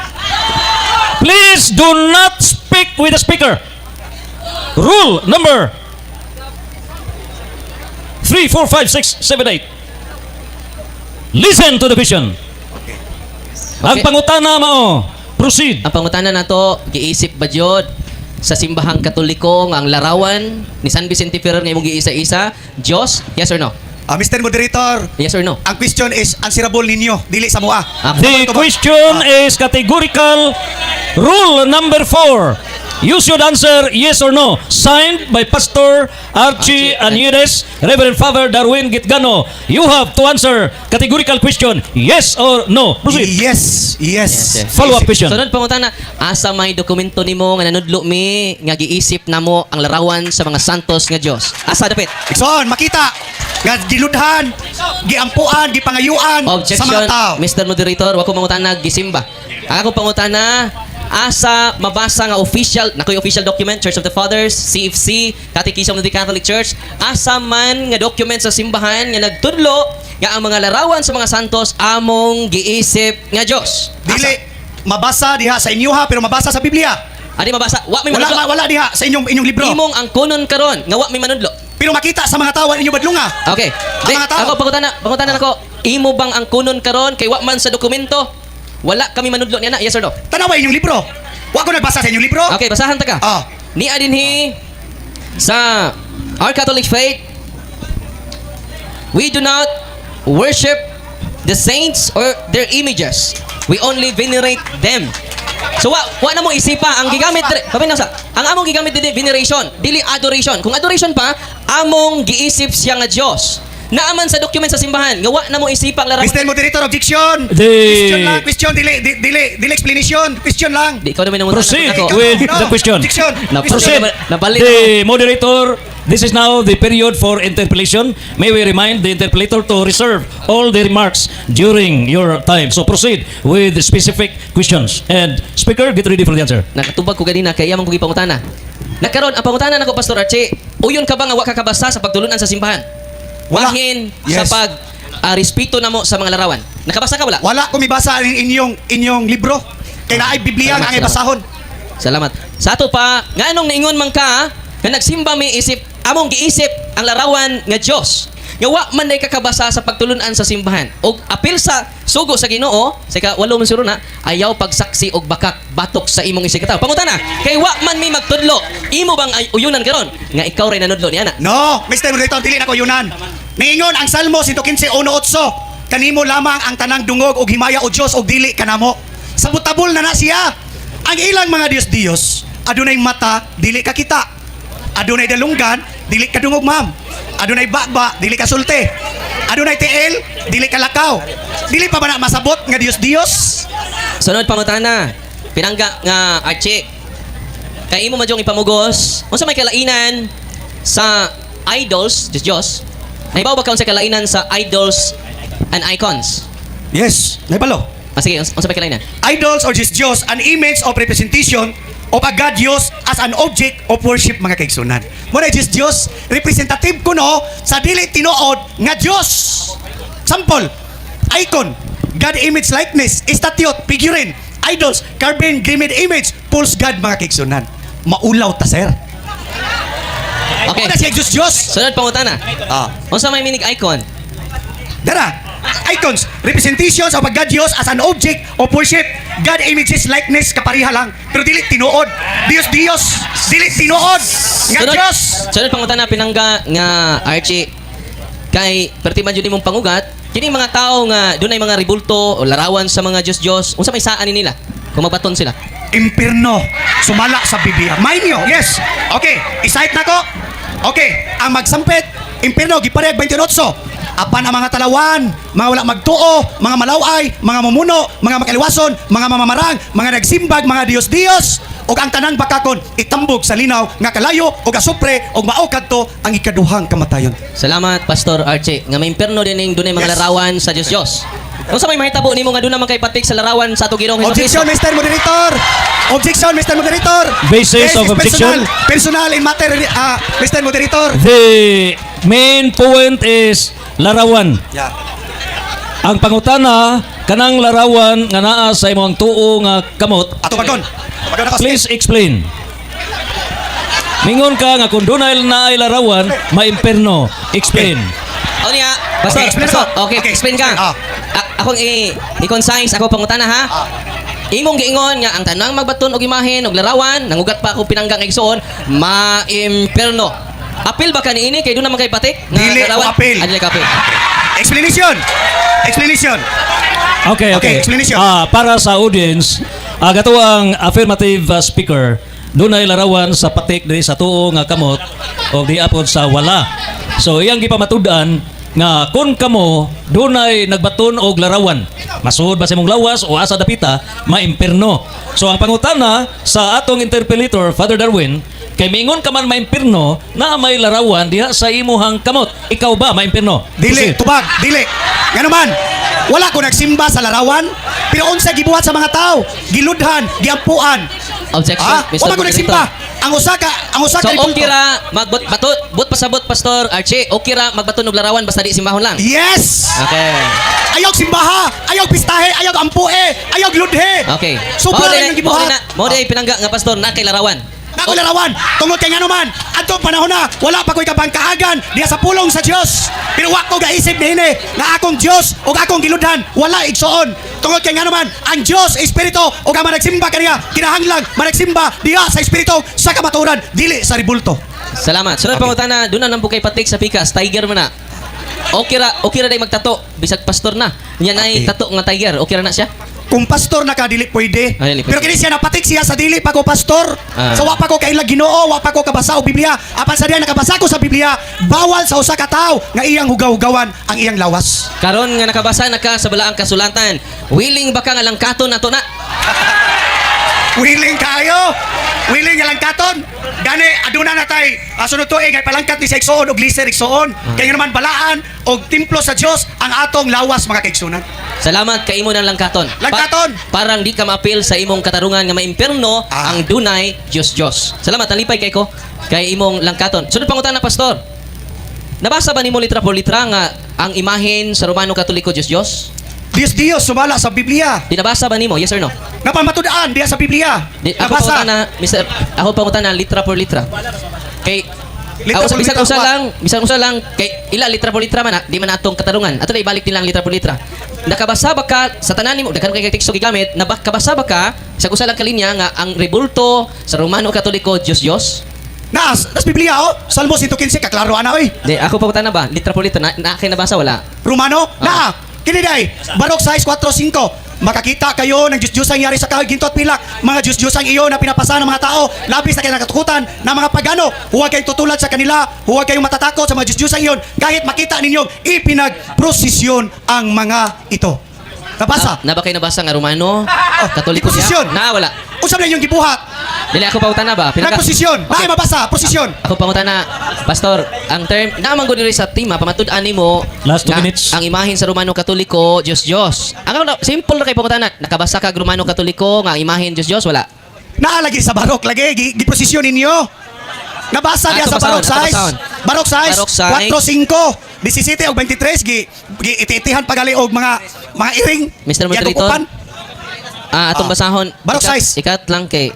[SPEAKER 1] Please do not speak with the speaker. Rule number 3, 4, 5, 6, 7, 8. Listen to the question. Ang pangutana mao. Proceed.
[SPEAKER 3] Ang pangutana nato, giisip ba jud sa simbahang Katoliko nga ang larawan ni San Vicente Ferrer nga imong giisa-isa, Dios? Yes or no?
[SPEAKER 2] Ah, Mr. Moderator,
[SPEAKER 3] Yes or no?
[SPEAKER 2] ang question is answerable ninyo, dili sa mua.
[SPEAKER 3] Ah,
[SPEAKER 1] The question is categorical. Rule number 4. You should answer yes or no. Signed by Pastor Archie
[SPEAKER 3] Archie
[SPEAKER 1] Anieres, Reverend Father Darwin Gitgano. You have to answer categorical question, yes or no. Proceed.
[SPEAKER 2] Yes, yes.
[SPEAKER 3] Yes, yes.
[SPEAKER 1] Follow-up question.
[SPEAKER 3] Sunod pangutana, asa may dokumento nimo nga nanudlo mi nga giisip namo ang larawan sa mga santos nga Dios? Asa dapit?
[SPEAKER 2] Igsoon, makita nga giludhan, giampuan, gipangayuan sa
[SPEAKER 3] Objection,
[SPEAKER 2] mga tao.
[SPEAKER 3] Mr. Moderator, wa ko mangutana gisimba. Ang akong pangutana, asa mabasa nga official, nakoy official document, Church of the Fathers, CFC, Catechism of the Catholic Church, asa man nga document sa simbahan nga nagtudlo nga ang mga larawan sa mga santos among giisip nga Dios?
[SPEAKER 2] Dili mabasa diha sa inyo ha, pero mabasa sa Biblia.
[SPEAKER 3] Ani mabasa, wa may
[SPEAKER 2] Wala
[SPEAKER 3] manudlo.
[SPEAKER 2] wala diha sa inyong inyong libro.
[SPEAKER 3] Imong ang kunon karon nga wa may manudlo.
[SPEAKER 2] Pero makita sa mga tao ang inyong badlunga.
[SPEAKER 3] Okay.
[SPEAKER 2] Ang
[SPEAKER 3] Di,
[SPEAKER 2] mga tao.
[SPEAKER 3] ako pangutana nako, imo bang ang kunon karon kay wa man sa dokumento? Wala kami manudlo niya na, yes or no?
[SPEAKER 2] Tanawa inyong libro. Wa ko nagbasa sa inyong libro.
[SPEAKER 3] Okay, basahan ta ka.
[SPEAKER 2] Ah.
[SPEAKER 3] Niya dinhi sa Our Catholic Faith, we do not worship the saints or their images. We only venerate them. So wa na mo isipa ang gigamit dire, paminaw sa. Ang among gigamit dili veneration, dili adoration. Kung adoration pa, among giisip siya nga Dios. Naaman sa document sa simbahan, nga wa na mo isipa ang larawan.
[SPEAKER 2] Mr. Moderator, objection. Question lang, question, dili, dili, dili, dili explanation. Question lang.
[SPEAKER 3] Di ikaw naman nangutana
[SPEAKER 1] Proceed
[SPEAKER 3] ako.
[SPEAKER 1] with
[SPEAKER 2] No,
[SPEAKER 1] the question.
[SPEAKER 2] Objection.
[SPEAKER 1] Proceed.
[SPEAKER 3] Nabalik
[SPEAKER 1] The moderator, this is now the period for interpellation. May we remind the interpellator to reserve all the remarks during your time. So proceed with the specific questions. And speaker, get ready for the answer.
[SPEAKER 3] Nakatubag ko ganina kay yamang ko gipangutana. Nakaron ang pangutana nako, Pastor Archie, uyon ka ba nga wa ka kabasa sa pagtulunan sa simbahan?
[SPEAKER 2] Wala.
[SPEAKER 3] Bahin sa
[SPEAKER 2] Yes.
[SPEAKER 3] pag respeto namo sa mga larawan. Nakabasa ka wala?
[SPEAKER 2] Wala ko mibasa ang inyong inyong libro. Kay naay Biblia
[SPEAKER 3] Salamat,
[SPEAKER 2] nga ang
[SPEAKER 3] salamat.
[SPEAKER 2] basahon.
[SPEAKER 3] Salamat. Sa ato pa, nganong naingon man ka Nga nagsimba mi isip among giisip ang larawan nga Dios. Nga wa man day kakabasa sa pagtulunan sa simbahan. Og apil sa sugo sa Ginoo, sa ika-8 man siguro na, ayaw pagsaksi og bakak batok sa imong isig katawo. Pangutana, kay wa man mi magtudlo, imo bang ay uyunan karon nga ikaw ray nanudlo niya na?
[SPEAKER 2] No, Mr. Moderator, dili na ko yunan. Niingon ang Salmo 115:1-8, "Kanimo lamang ang tanang dungog og himaya, o Dios, og dili kanamo." Sabutabol na na siya. Ang ilang mga Diyos-Diyos, adunay mata, dili ka kita. Adunay dalunggan, dili ka dungog, ma'am. Adunay baba, dili ka sulti. Adunay tiil, dili ka lakaw. Dili pa ba na masabot nga Diyos-Diyos?
[SPEAKER 3] Sunod pangutana, pinangga nga Archie. Kay imo man jung ipamugos, unsa may kalainan sa idols, Diyos Diyos? Nahibaw ba ka unsa kalainan sa idols and icons?
[SPEAKER 2] Yes, naibalo.
[SPEAKER 3] Ah, sige, unsa may kalainan?
[SPEAKER 2] Idols or Diyos Diyos, an image of representation of a God used as an object of worship, mga kaigsunan. Mo na Diyos Diyos, representative kuno sa dili tinuod nga Diyos. Sample, icon, God image likeness, statue, figurine, idols, carven, graven image, false God, mga kaigsunan. Maulaw ta, sir.
[SPEAKER 3] Okay.
[SPEAKER 2] Mo na siya Diyos Diyos.
[SPEAKER 3] Sunod pangutana.
[SPEAKER 2] Ah.
[SPEAKER 3] Unsa may meaning icon?
[SPEAKER 2] Dara, icons, representations of a God used as an object of worship. God images likeness, kapariha lang. Pero dili tinuod. Diyos Diyos, dili tinuod nga
[SPEAKER 3] Sunod,
[SPEAKER 2] Diyos.
[SPEAKER 3] sunod pangutana, pinangga nga Archie. Kay perti man jud imong pangugat, kini mga tao nga dunay mga ribulto o larawan sa mga Diyos Diyos, unsa may saan ni nila kung magbaton sila?
[SPEAKER 2] Impirno, sumala sa Biblia. Mind you, yes. Okay, i-cite na ko. Okay, ang magsampit, impirno, giparehag 28. Apan ang mga talawan, mga wala magtuo, mga malaway, mga mumuno, mga makaliwason, mga mamamarang, mga nagsimbag, mga Diyos-Diyos, ug ang tanang bakakon, itambog sa linaw nga kalayo ug asupre, ug mao kadto ang ikaduhang kamatayon.
[SPEAKER 3] Salamat, Pastor Archie. Nga may imperno din ning dunay mga larawan sa Diyos Diyos. Unsa may mahitabo nimo nga duna man kay patik sa larawan sa atong Ginoong Hesus
[SPEAKER 2] Objection,
[SPEAKER 3] Kristo?
[SPEAKER 2] Mr. Moderator! Objection, Mr. Moderator!
[SPEAKER 1] Basis
[SPEAKER 2] This
[SPEAKER 1] of
[SPEAKER 2] is
[SPEAKER 1] objection?
[SPEAKER 2] Personal, personal in matter, Mr. Moderator.
[SPEAKER 1] The main point is larawan. Ang pangutana, kanang larawan nga naa sa imong tuo nga kamot,
[SPEAKER 2] Ato bagon. Bagon ako.
[SPEAKER 1] Please explain. Mingon ka nga kung dunay na ay larawan, maimperno. Explain.
[SPEAKER 3] O niya, Pastor,
[SPEAKER 2] Okay, explain
[SPEAKER 3] Pastor,
[SPEAKER 2] ako.
[SPEAKER 3] okay,
[SPEAKER 2] Okay,
[SPEAKER 3] explain ka.
[SPEAKER 2] explain. Ah.
[SPEAKER 3] Akong i-concise ako pangutana ha. Imong giingon nga ang tanang magbaton og imahen og larawan, nangugat pa ako, pinanggang igsoon, maimperno. Apil ba ka niini kay duna man kay patik nga
[SPEAKER 2] Dili ko
[SPEAKER 3] larawan?
[SPEAKER 2] apil.
[SPEAKER 3] Ah, dili ka apil.
[SPEAKER 2] Explanation. Explanation.
[SPEAKER 1] Okay.
[SPEAKER 2] Okay, explanation.
[SPEAKER 1] Ah, para sa audience, gato ang affirmative speaker, dunay larawan sa patik diri sa tuo nga kamot o di apod sa wala. So iyang gipamatud-an nga kung kamo dunay nagbaton og larawan, masuod ba sa imong lawas o asa dapita, maimpirno. So ang pangutana sa atong interpellator, Father Darwin, kay miingon ka man maimpirno na may larawan diha sa imuhang kamot. Ikaw ba maimpirno?
[SPEAKER 2] Dili,
[SPEAKER 1] Proceed.
[SPEAKER 2] tubag, dili. Ngano man, wala ko nagsimba sa larawan, pero unsa gibuhat sa mga tao? Giludhan, giampuan.
[SPEAKER 3] Objection,
[SPEAKER 2] Ah,
[SPEAKER 3] Mr.
[SPEAKER 2] wala ko
[SPEAKER 3] Moderator.
[SPEAKER 2] nagsimba. Ang usa
[SPEAKER 3] So
[SPEAKER 2] ka
[SPEAKER 3] okay ra magbot bato but pasabot, Pastor Archie, okay ra magbaton og larawan basta di simbahon lang.
[SPEAKER 2] Yes!
[SPEAKER 3] Okay.
[SPEAKER 2] Ayaw simbaha, ayaw pistahe, ayaw ampue, ayaw gludhe.
[SPEAKER 3] Okay.
[SPEAKER 2] Sobra
[SPEAKER 3] Mao
[SPEAKER 2] rin
[SPEAKER 3] di
[SPEAKER 2] ang gibuhat.
[SPEAKER 3] Mao di pinangga nga pastor na kay larawan.
[SPEAKER 2] Nako larawan, tungod kay ngano man, adtong panahon na wala pa ko'y kabangkaagan diha sa pulong sa Dios. Pero wa ko gaisip niini nga akong Dios ug akong giludhan wala igsoon. Tungod kay ngano man, ang Dios espiritu ug ang managsimba kaniya kinahanglan managsimba diha sa espiritu sa kamatuoran, dili sa ribulto.
[SPEAKER 3] Salamat. Sunod pangutana, doon na nang bukay patik sa pikas, tiger man na. Okay ra day magtato bisag pastor na. Nya nay tato nga tiger, okay ra na siya.
[SPEAKER 2] Kung pastor na ka, dili pwede.
[SPEAKER 3] Ah, dili pwede.
[SPEAKER 2] Pero kini siya napatik siya sa dili pa ko pastor. Sa wa pa ko kaila Ginoo, wa pa ko kabasa og Biblia. Apan sa diya nakabasa ko sa Biblia, bawal sa usa ka tawo nga iyang hugaw-hugawan ang iyang lawas.
[SPEAKER 3] Karon nga nakabasa na ka sa balaang kasulatan, willing ba ka nga langkaton nato na?
[SPEAKER 2] Willing kayo. Willing nga langkaton. Gani aduna na tay sunod tuig ay palangkat ni sa igsoon og liser igsoon. Kay nga naman balaan og templo sa Dios ang atong lawas, mga kaigsunan.
[SPEAKER 3] Salamat kay imo ng langkaton.
[SPEAKER 2] Langkaton!
[SPEAKER 3] Parang di ka maapil sa imong katarungan nga maimpierno ang dunay Dios Dios. Salamat, nalipay kay ko kay imong langkaton. Sunod pangutana, pastor. Nabasa ba nimo litra por litra nga ang imahen sa Romano Katoliko Dios Dios?
[SPEAKER 2] Dios Dios sumala sa Biblia.
[SPEAKER 3] Dinabasa ba nimo? Yes or no?
[SPEAKER 2] Napamatud-an diha sa Biblia.
[SPEAKER 3] Di, ako
[SPEAKER 2] Nabasa.
[SPEAKER 3] pangutana, Mr. Ako pangutana litra por litra. Kay
[SPEAKER 2] Litra
[SPEAKER 3] Ah,
[SPEAKER 2] por
[SPEAKER 3] bisan
[SPEAKER 2] litra
[SPEAKER 3] usa
[SPEAKER 2] ba?
[SPEAKER 3] lang, bisan usa lang kay ila litra por litra man, di man atong katarungan. Ato na ibalik nilang litra por litra. Nakabasa ba ka sa tanan nimo, daghan kay teksto gigamit, nabasa ba ka sa usa lang ka linya nga ang rebulto sa Romano Katoliko Dios Dios?
[SPEAKER 2] Naas, nas Biblia oh. Salmo 115 kaklaro ana oy.
[SPEAKER 3] Di ako pangutana ba, litra por litra na kay nabasa wala?
[SPEAKER 2] Romano, naa. Kini day, Barok 6 4 5. Makakita kayo ng Diyos-Diyosang yari sa kahoy, ginto at pilak. Mga Diyos-Diyosang iyo na pinapasa ng mga tao, labis na kinakatakutan ng mga pagano. Huwag kayong tutulad sa kanila, huwag kayong matatakot sa mga Diyos-Diyosang iyon, kahit makita ninyong ipinagprosesyon ang mga ito. Nabasa?
[SPEAKER 3] Ah, na ba kay nabasa nga Romano Katoliko siya?
[SPEAKER 2] Posisyon.
[SPEAKER 3] Na wala.
[SPEAKER 2] Unsa man inyong gibuhat?
[SPEAKER 3] Dili ako pangutana ba?
[SPEAKER 2] Nagposisyon. Okay. Mabasa, posisyon.
[SPEAKER 3] Ako pangutana, Pastor, ang term naman gud diri sa tema pamatud-an nimo
[SPEAKER 1] Last 2
[SPEAKER 3] nga
[SPEAKER 1] minutes.
[SPEAKER 3] ang imahen sa Romano Katoliko Dios Dios. Ang ako, simple ra kay pangutana, nakabasa kag Romano Katoliko nga ang imahen Dios Dios wala?
[SPEAKER 2] Naa lagi sa Barok lagi giprosesyon ninyo. Nabasa diya
[SPEAKER 3] Ato
[SPEAKER 2] sa Barok
[SPEAKER 3] basahon, ato
[SPEAKER 2] size.
[SPEAKER 3] basahon.
[SPEAKER 2] Barok size
[SPEAKER 3] Barok size.
[SPEAKER 2] 4 5 17 og 23 gi iti-itihan pagali og mga iring.
[SPEAKER 3] Mr. Moderator.
[SPEAKER 2] Giatukupan.
[SPEAKER 3] Ah, atong
[SPEAKER 2] Ah.
[SPEAKER 3] basahon.
[SPEAKER 2] Barok
[SPEAKER 3] ikat,
[SPEAKER 2] size.
[SPEAKER 3] Ikat lang kay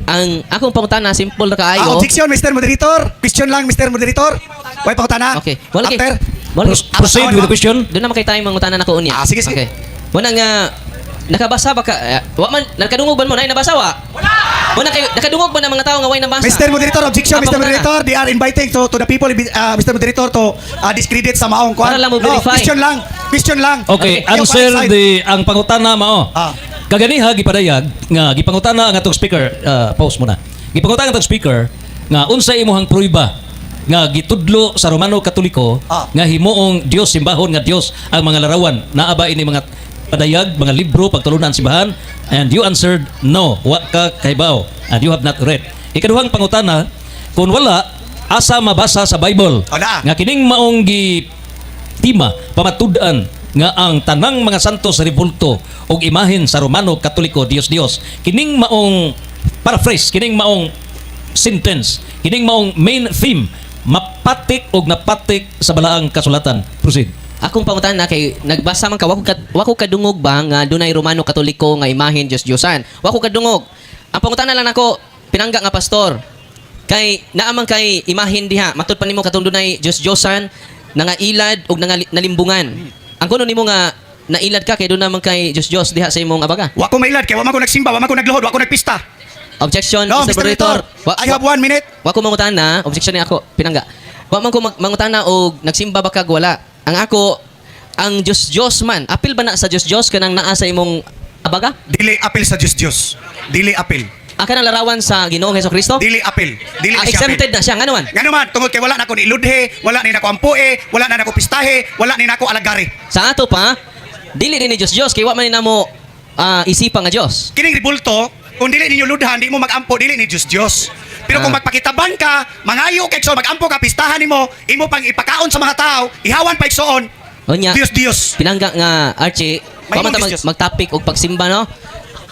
[SPEAKER 3] ang akong pangutana simple ra
[SPEAKER 2] Ah,
[SPEAKER 3] kaayo.
[SPEAKER 2] objection, Mr. Moderator. Question lang, Mr. Moderator. Way pangutana.
[SPEAKER 3] Okay. Wala kay.
[SPEAKER 2] After.
[SPEAKER 3] Wala kay.
[SPEAKER 1] Proceed with the question.
[SPEAKER 3] Doon naman kay tayo mangutana na ko unya.
[SPEAKER 2] Ah, sige, sige.
[SPEAKER 3] Okay. Wala nga nakabasa ba ka wa man nakadungog ba mo nay nabasa wa? Wala. Wala kay nakadungog ba ng mga tao nga way nabasa?
[SPEAKER 2] Mr. Moderator, objection,
[SPEAKER 3] Ah,
[SPEAKER 2] Mr.
[SPEAKER 3] pangutana.
[SPEAKER 2] Moderator. They are inviting to the people, Mr. Moderator, to discredit sa maong kuan.
[SPEAKER 3] Para lang mo
[SPEAKER 2] No,
[SPEAKER 3] verify.
[SPEAKER 2] question lang. Question lang.
[SPEAKER 1] Okay,
[SPEAKER 2] Yung
[SPEAKER 1] answer
[SPEAKER 2] side.
[SPEAKER 1] the ang pangutana mao.
[SPEAKER 2] Ah.
[SPEAKER 1] Kaganiha gipadayag nga gipangutana ang atong speaker, pause muna. Gipangutana ang atong speaker nga unsay imuhang pruiba nga gitudlo sa Romano Katoliko nga himuong Dios, simbahon nga Dios ang mga larawan. Naa ba ini mga padayag, mga libro pagtulunan simbahan? And you answered no, wa ka kahibaw and you have not read. Ikaduhang pangutana, kung wala, asa mabasa sa Bible
[SPEAKER 2] O, naa.
[SPEAKER 1] nga kining maong gi tima pamatud-an nga ang tanang mga santos sa rebulto og imahen sa Romano Katoliko Dios Dios? Kining maong paraphrase, kining maong sentence, kining maong main theme, mapatik og napatik sa balaang kasulatan. Proceed.
[SPEAKER 3] Akong pangutana kay nagbasa man ka, wa ko kadungog ba nga dunay Romano Katoliko nga imahen Dios Diosan. Wa ko kadungog. Ang pangutana lang nako, pinangga nga pastor. Kay naa man kay imahen diha, matud pa nimo katong dunay Dios Diosan nangailad og nangalimbungan. Ang kuno nimo nga nailad ka kay doon naman kay Dios Dios diha sa imong abaga.
[SPEAKER 2] Wa ko mailad kay wa man ko nagsimba, wa man ko nagluhod, wa ko nagpista.
[SPEAKER 3] Objection,
[SPEAKER 2] No,
[SPEAKER 3] Mr.
[SPEAKER 2] Mr. Moderator.
[SPEAKER 3] Moderator.
[SPEAKER 2] I have 1 minute.
[SPEAKER 3] Wa ko mangutana, objection ni ako, pinangga. Wa man ko mangutana og nagsimba ba kag wala. Ang ako, ang Dios Dios man, apil ba na sa Dios Dios kanang naa sa imong abaga?
[SPEAKER 2] Dili apil sa Dios Dios. Dili apil.
[SPEAKER 3] Aka nang larawan sa Ginoong Hesus Kristo?
[SPEAKER 2] Dili apil. Dili
[SPEAKER 3] Ah,
[SPEAKER 2] na siya apil.
[SPEAKER 3] exempted na siya ngano man?
[SPEAKER 2] Ngano man, tungod kay wala na ko ni iludhe, wala ni nako ampuhe, wala na nako pistahe, wala ni nako alagari.
[SPEAKER 3] Sa ato pa, dili din ni Dios Dios kay wa man ni namo isipa nga Dios.
[SPEAKER 2] Kining ribulto, kung dili ninyo ludhan, di mo magampo, dili ni Dios Dios. Pero kung magpakitabang ka, mangayo kay igsoon, magampo ka, pistahan nimo, imo pang ipakaon sa mga tao, ihawan pa igsoon,
[SPEAKER 3] Unya,
[SPEAKER 2] Dios Dios.
[SPEAKER 3] pinangga nga Archie,
[SPEAKER 2] May
[SPEAKER 3] wa man ta
[SPEAKER 2] imong Dios Dios.
[SPEAKER 3] mag-topic og pagsimba, no?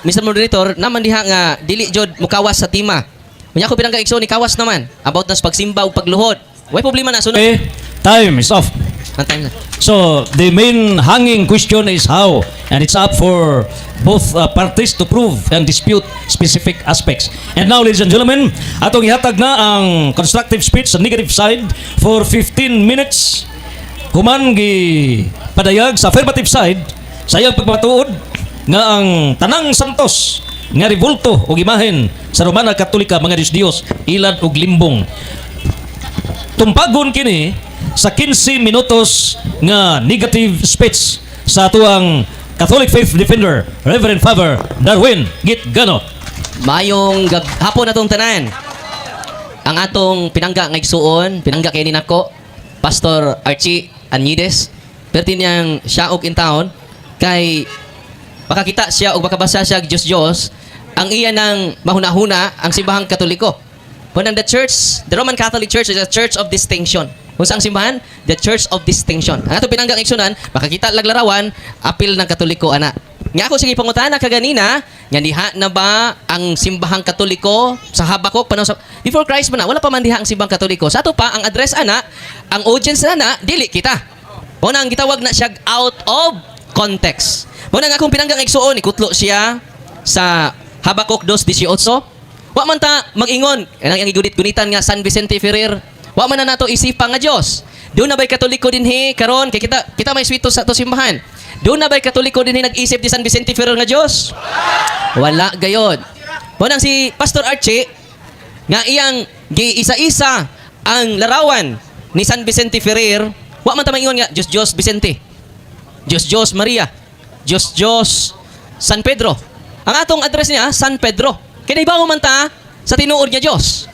[SPEAKER 3] Mr. Moderator, naman diha nga dili jud mukawas sa tema. Unya ako, pinangga igsoon, ni kawas naman about nas pagsimba ug pagluhod. Way problema na sunod.
[SPEAKER 1] Okay, time is off.
[SPEAKER 3] Ang time na.
[SPEAKER 1] So the main hanging question is how, and it's up for both parties to prove and dispute specific aspects. And now, ladies and gentlemen, atong ihatag na ang constructive speech sa negative side for 15 minutes. Human gi padayag sa affirmative side sa iyang pagpamatuod nga ang tanang santos nga rebulto og imahen sa Romana Katolika mga Diyos Diyos, ilad og limbong. Tumpagon kini sa 15 minutos nga negative speech sa atuang Catholic Faith Defender, Reverend Father Darwin Gitgano.
[SPEAKER 3] Mayong hapon atong tanan. Ang atong pinangga nga igsuon, pinangga kay ni nako, Pastor Archie Anyides. Perti niyang siyaog in town kay makakita siya o makabasa siya og Diyos Diyos, ang iya ng mahuna-huna ang simbahang Katoliko. Kung the church, the Roman Catholic Church is a church of distinction. Kung saan ang simbahan? The Church of Distinction. Ang ato pinanggang igsunan, makakita laglarawan, apil ng Katoliko ana. Nga ako sige pangutana kaganina, nga diha na ba ang simbahang Katoliko sa Habakuk panahon sa before Christ man na, wala pa man diha ang simbahang Katoliko. Sa ato pa ang address ana, ang audience na na dili kita. Mao na ang gitawag na siya out of context. Mao na nga akong pinanggang igsuon, ikutlo siya sa Habakuk 2:18. Wa man ta mag-ingon kanang ang gigunit-gunitan nga San Vicente Ferrer. Wa man na nato isipa nga Dios. Duna ba'y Katoliko dinhi karon kay kita kita may swito sa ato simbahan? Duna ba'y Katoliko dinhi nag-isip ni San Vicente Ferrer nga Dios? Wala gayod. Mo nang si Pastor Archie nga iyang giisa-isa ang larawan ni San Vicente Ferrer, wa man ta maingon nga Diyos Diyos Vicente, Diyos Diyos Maria, Diyos Diyos San Pedro. Ang atong address niya, San Pedro. Kaya ibaw man ta sa tinuod nga Diyos.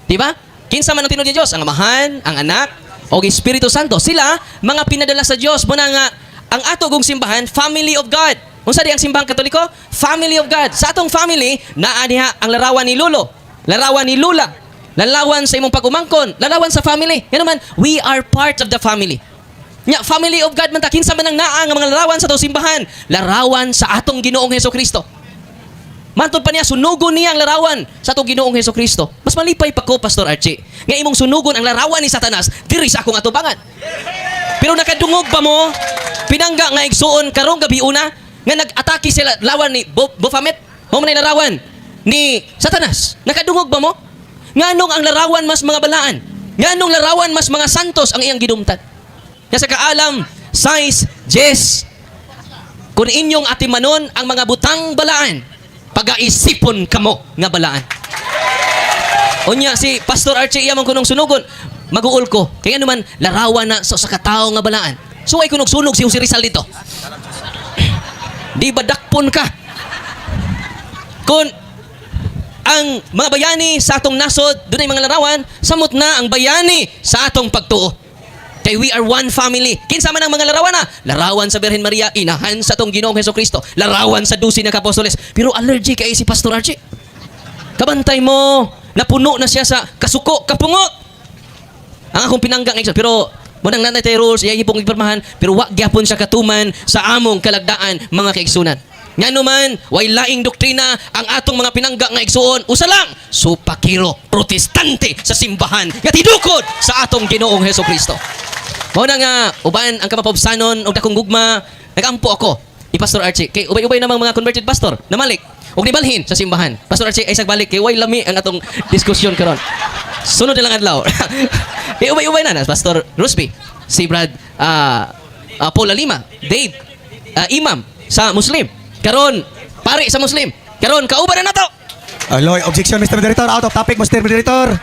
[SPEAKER 3] Di ba? Kinsa man ang tinuod nga Diyos? Ang Amahan, ang Anak, o Espiritu Santo. Sila, mga pinadala sa Diyos. Muna nga, ang ato gong simbahan, family of God. Unsa di ang simbahang Katoliko? Family of God. Sa atong family, naa diha ang larawan ni Lolo, larawan ni Lula, larawan sa imong pag-umangkon, larawan sa family. Yan naman, we are part of the family. Nya, family of God man ta, kinsa man ang naa nga mga larawan sa atong simbahan? Larawan sa atong Ginoong Hesus Kristo. Mantod pa niya, sunugon niya ang larawan sa atong Ginoong Hesus Kristo. Mas malipay pa ko, Pastor Archie, nga imong sunugon ang larawan ni Satanas diri sa akong atubangan. Pero nakadungog ba mo, pinangga nga igsuon karong gabi una, nga nag-atake sila lawan ni Baphomet? Mo man ay larawan ni Satanas. Nakadungog ba mo? Nganong ang larawan mas mga balaan? Nganong larawan mas mga santos ang iyang gidumtan? Nga sa kaalam, size, Jess, kung inyong atimanon ang mga butang balaan, pagaisipon kamo nga balaan. Unya si Pastor Archie iya man kunong sunugon, maguol ko. Kaya naman larawan na sa katawo nga balaan. So ay kunog sunog si Jose Rizal dito. Di ba dakpon ka? Kung ang mga bayani sa atong nasod, dunay mga larawan, samot na ang bayani sa atong pagtuo. Kay we are one family. Kinsa man ang mga larawan na? Larawan sa Birhen Maria, inahan sa atong Ginoong Hesus Kristo. Larawan sa 12 na kapostoles. Pero allergy kay si Pastor Archie. Kabantay mo, napuno na siya sa kasuko, kapungot. Ang akong pinangga ngayon. Pero mo nang nanay tayo rules, iya ipong ipirmahan, pero wa gyapon siya katuman sa among kalagdaan, mga kaigsunan. Ngano man, way laing doktrina ang atong mga pinangga nga igsuon. Usa lang, supakiro, protestante sa simbahan nga tidukod sa atong Ginoong Hesus Kristo. Mao na nga uban ang kamapobsanon og dakong gugma, nagampo ako ni Pastor Archie kay ubay-ubay namang mga converted pastor namalik og nibalhin sa simbahan. Pastor Archie ay balik kay way lami ang atong diskusyon karon. Sunod na lang adlaw. Kay ubay-ubay na na Pastor Rusby, si Brad Paul Lima, Dave, Imam sa Muslim. Karon pare sa Muslim. Karon kauban na nato.
[SPEAKER 2] Aloy, objection, Mr. Moderator. Out of topic, Mr. Moderator.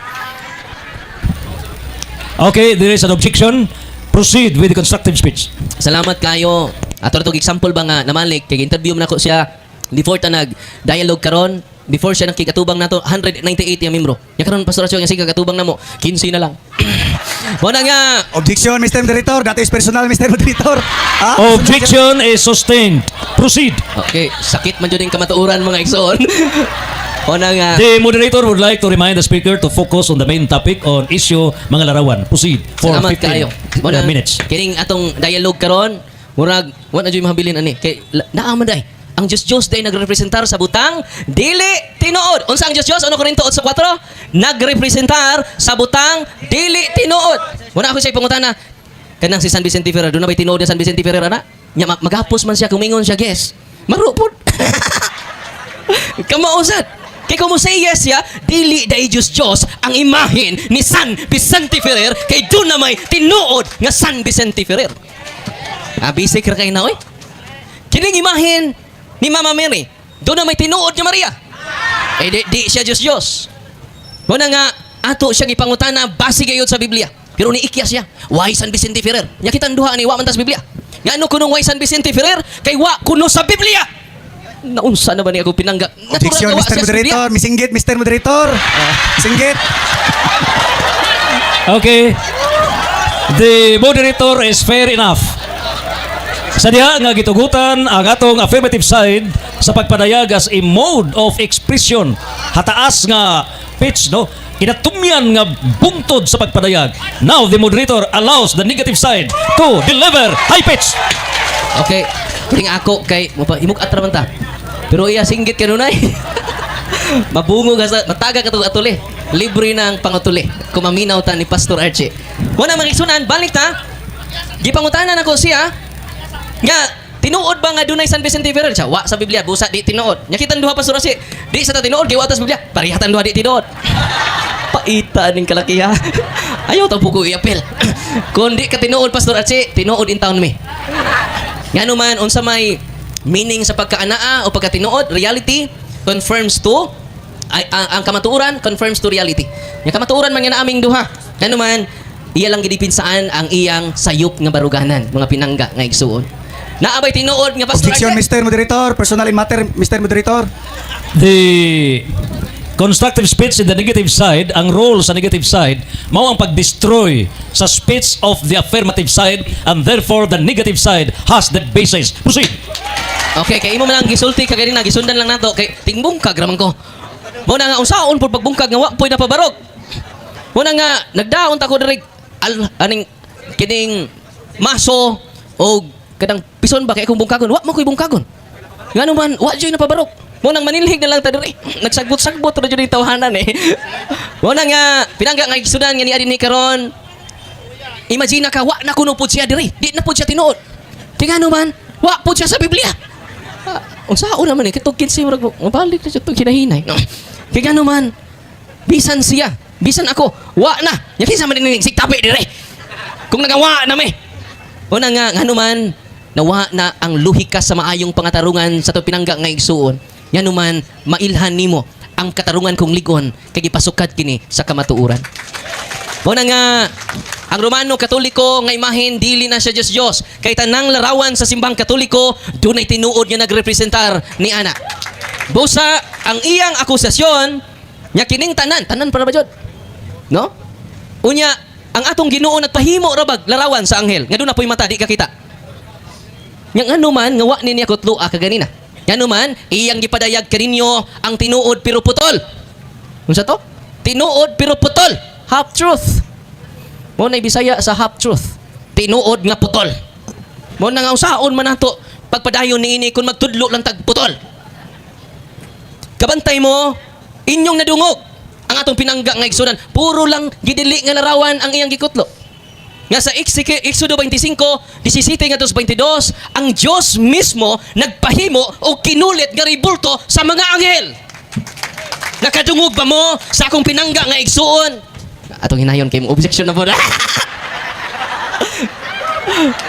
[SPEAKER 1] Okay, there is an objection. Proceed with the constructive speech.
[SPEAKER 3] Salamat kayo. Ato na example ba nga namalik kay interview man ako siya before ta nag dialogue karon, before siya nakikatubang nato 198 yung membro. Ya karon, Pastor Archie, nga sige katubang namo 15 na lang. Mo na nga.
[SPEAKER 2] Objection, Mr. Moderator. That is personal, Mr. Moderator. Ah,
[SPEAKER 1] Objection is sustained. Proceed.
[SPEAKER 3] Okay, sakit man jud ang kamatuoran, mga igsoon. Mo na nga.
[SPEAKER 1] The moderator would like to remind the speaker to focus on the main topic on issue mga larawan. Proceed for
[SPEAKER 3] Salamat
[SPEAKER 1] 15
[SPEAKER 3] kayo. Mo na
[SPEAKER 1] minutes.
[SPEAKER 3] kining atong dialogue karon, murag wa na jud mahabilin ani kay naa man day ang Diyos Diyos day nagrepresentar sa butang dili tinuod. Unsa ang Diyos Diyos? 1 Korinto 8:4 nagrepresentar sa butang dili tinuod. Muna ako sa ipangutana kanang si San Vicente Ferrer, duna bay tinuod ni San Vicente Ferrer ana? Nya magapos man siya kumingon siya yes. Maro pud. Kamausad. Kay kung mo say yes siya, dili day Diyos Diyos ang imahen ni San Vicente Ferrer kay duna may tinuod nga San Vicente Ferrer. Ah, basic ra kay na oy. Kining imahen ni Mama Mary, duna may tinuod nga Maria. Eh di, di siya Diyos Diyos. Muna nga ato siyang ipangutana base gayud sa Biblia. Pero niikya siya. Why San Vicente Ferrer? Nya kitang duha ni wa man ta sa Biblia. Ngano kunong why San Vicente Ferrer? Kay wa kuno sa Biblia. Naunsa na ba ni ako pinangga? Natural
[SPEAKER 2] Objection,
[SPEAKER 3] nga wa
[SPEAKER 2] Mr.
[SPEAKER 3] siya sa Biblia.
[SPEAKER 2] Moderator. Misinggit, Mr. Moderator. Singgit.
[SPEAKER 1] Okay. The moderator is fair enough. Sa diha nga gitugutan ang atong affirmative side sa pagpadayag as a mode of expression, hataas nga pitch, no, kinatumyan nga bungtod sa pagpadayag. Now the moderator allows the negative side to deliver high pitch.
[SPEAKER 3] Okay. Kining ako kay himuk atra man ta. Pero iya singgit kanunay. Mabungo ka sa mataga ka atuli. Libre na ang pangatuli. Kumaminaw ta ni Pastor Archie. Wala mga igsunan, balik ta. Gipangutanan ako siya nga Tinuod ba nga dunay San Vicente Ferrer? Siya, wa sa Biblia, busa di tinuod. Nya kitang duha, Pastor Archie, di sa ta tinuod kay wa ta sa Biblia. Parehatan duha di tinuod. Paita ning kalakiha. Ayaw ta po ko i-appeal. Kung di ka tinuod, Pastor Archie, tinuod in town mi. Ngano man, unsa may meaning sa pagkaanaa o pagkatinuod, reality confirms to ay, ang kamatuoran confirms to reality. Nga kamatuoran man nga na aming duha. Ngano man, iya lang gidipinsaan ang iyang sayop nga baruganan, mga pinangga nga igsuon. Naa bay tinuod nga, Pastor
[SPEAKER 2] Objection,
[SPEAKER 3] Archie?
[SPEAKER 2] Mr. Moderator. Personal in matter, Mr. Moderator.
[SPEAKER 1] The constructive speech in the negative side, ang role sa negative side, mao ang pag-destroy sa speech of the affirmative side, and therefore the negative side has the basis. Proceed.
[SPEAKER 3] Okay, kay imo man lang gisulti kaganina, gisundan lang nato kay tingbungkag raman ko. Mo na nga unsaon pud pagbungkag nga wa poy napabarog. Mo na nga nagdaon ta ko diri al, aning kining maso o kadang pison ba kay akong bungkagon, wa man ko'y bungkagon. Ngano man wa joy napabarog. Mo nang manilhig na lang ta diri. Nagsagbot-sagbot ra jud yung tawhanan eh. Mo na nga pinangga nga igsunan nga niya dinhi karon. Imagine ka, wa na kuno pud siya diri. Di na pud siya tinuod. Kay ngano man, wa pud siya sa Biblia. Ah, unsaon naman eh, katong 15 murag mabalik na siya itong hinahinay. No. Kay ngano man, bisan siya, bisan ako, wa na. Nya kinsa man ini sigtabi dire? Kung nagawa na mi. Una nga, ngano man, nawa na ang luhika sa maayong pangatarungan sa to pinangga nga igsuon. Ngano man, mailhan nimo ang katarungan kong ligon kay gipasukad kini sa kamatuoran. Mao na nga ang Romano Katoliko nga imahen dili na siya Diyos Diyos. Kay tanang larawan sa simbang Katoliko dunay tinuod nga nagrepresentar ni ana. Busa ang iyang akusasyon nya kining tanan, tanan para ba jud? No? Unya ang atong Ginoo nagpahimo ra bag larawan sa anghel nga duna poy mata di ka kita. Nya ngano man nga wa ni niya kutloa kaganina. Ngano man iyang gipadayag kaninyo ang tinuod pero putol. Unsa to? Tinuod pero putol. Half truth. Mo na Bisaya sa half truth. Tinuod nga putol. Mo na nga usaon man nato pagpadayon niini kung magtudlo lang tag putol. Kabantay mo, inyong nadungog ang atong pinangga nga igsunan. Puro lang gidili nga larawan ang iyang gikutlo. Nga sa Exodo 25, 17 ngadto sa 22, ang Diyos mismo nagpahimo o kinulit nga ribulto sa mga anghel. Nakadungog ba mo sa akong pinangga nga igsuon? Atong hinayon kay mo objection na po na.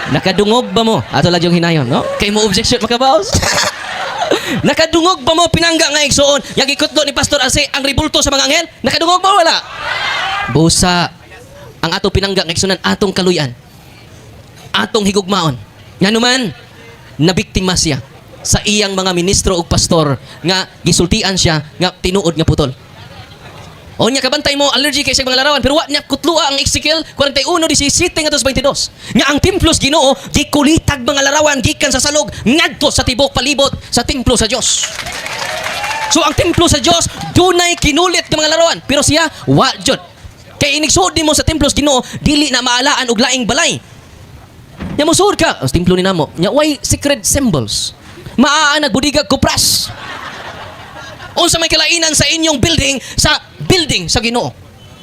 [SPEAKER 3] Nakadungog ba mo? Ato lang yung hinayon, no? Kay mo objection makabaos. Nakadungog ba mo, pinangga nga igsuon? Yang gikutlo ni Pastor Ase ang ribulto sa mga anghel? Nakadungog ba o wala? Busa ang ato pinangga nga igsunan atong kaluyan. Atong higugmaon. Ngano man nabiktima siya sa iyang mga ministro ug pastor nga gisultian siya nga tinuod nga putol. O niya kabantay mo, allergy kay sa mga larawan, pero wa niya kutlua ang Ezekiel 41:17 ngadto sa 22. Nga ang templo sa Ginoo gikulitag mga larawan gikan sa salog ngadto sa tibok palibot sa templo sa Dios. So ang templo sa Dios dunay kinulit ng mga larawan, pero siya wa jud. Kay inigsuod nimo sa templo sa Ginoo, dili na maalaan og laing balay. Nya mosuod ka, oh, sa templo ni namo, nya way sacred symbols. Maa nagbudigag kupras. Unsa may kalainan sa inyong building sa building sa Ginoo?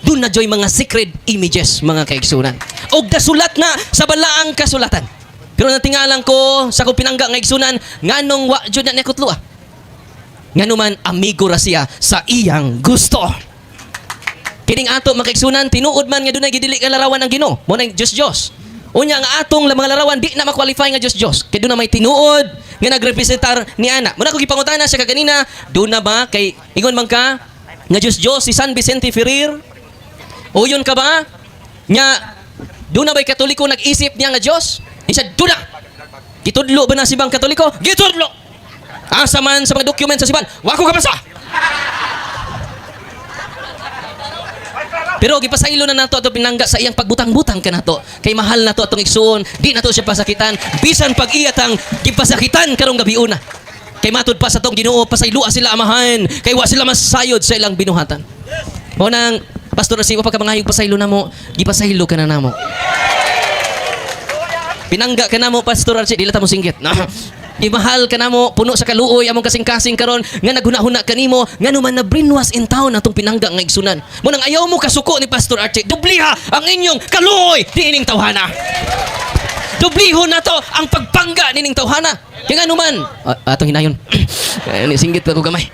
[SPEAKER 3] Doon na joy mga sacred images, mga kaigsunan. Og nasulat na sa balaang kasulatan. Pero natingalan ko sa akong pinangga nga igsunan nganong wa jud na niya kutlua. Ngano man amigo ra siya sa iyang gusto. Kining ato mga kaigsunan, tinuod man nga dunay gidili nga larawan ang Ginoo. Mo nang Diyos Diyos. Unya ang atong mga larawan di na ma-qualify nga Diyos Diyos. Kay doon na may tinuod nga nagrepresentar ni ana. Muna ko gipangutana siya kaganina, doon na ba kay ingon man ka nga Diyos Diyos si San Vicente Ferrer? O yun ka ba? Nga doon na ba'y Katoliko nag-isip niya nga Diyos? Isa doon na. Gitudlo ba na si bang Katoliko? Gitudlo! Asa man sa mga document sa siban, wako ka basa! Pero gipasaylo na nato ato pinangga sa iyang pagbutang-butang kanato. Kay mahal nato atong igsuon, di nato siya pasakitan bisan pag iyatang gipasakitan karong gabi una. Kay matud pa sa atong Ginoo, pasayloa sila, Amahan, kay wa sila masayod sa ilang binuhatan. Mo nang Pastor Asiwa, pagka mangayog pasaylo namo, gipasaylo ka na namo. Pinangga ka namo, Pastor Archie, dili ta mo singgit. No. Imahal ka namo, puno sa kaluoy among kasing-kasing karon nga naghuna-huna kanimo ngano man na brainwash in town atong pinangga nga igsunan. Mo nang ayaw mo kasuko ni Pastor Archie, dubliha ang inyong kaluoy diining tawhana. Dublihon nato ang pagpangga nining tawhana. Kaya nga man, atong hinayon. Ay, singgit pa ko gamay.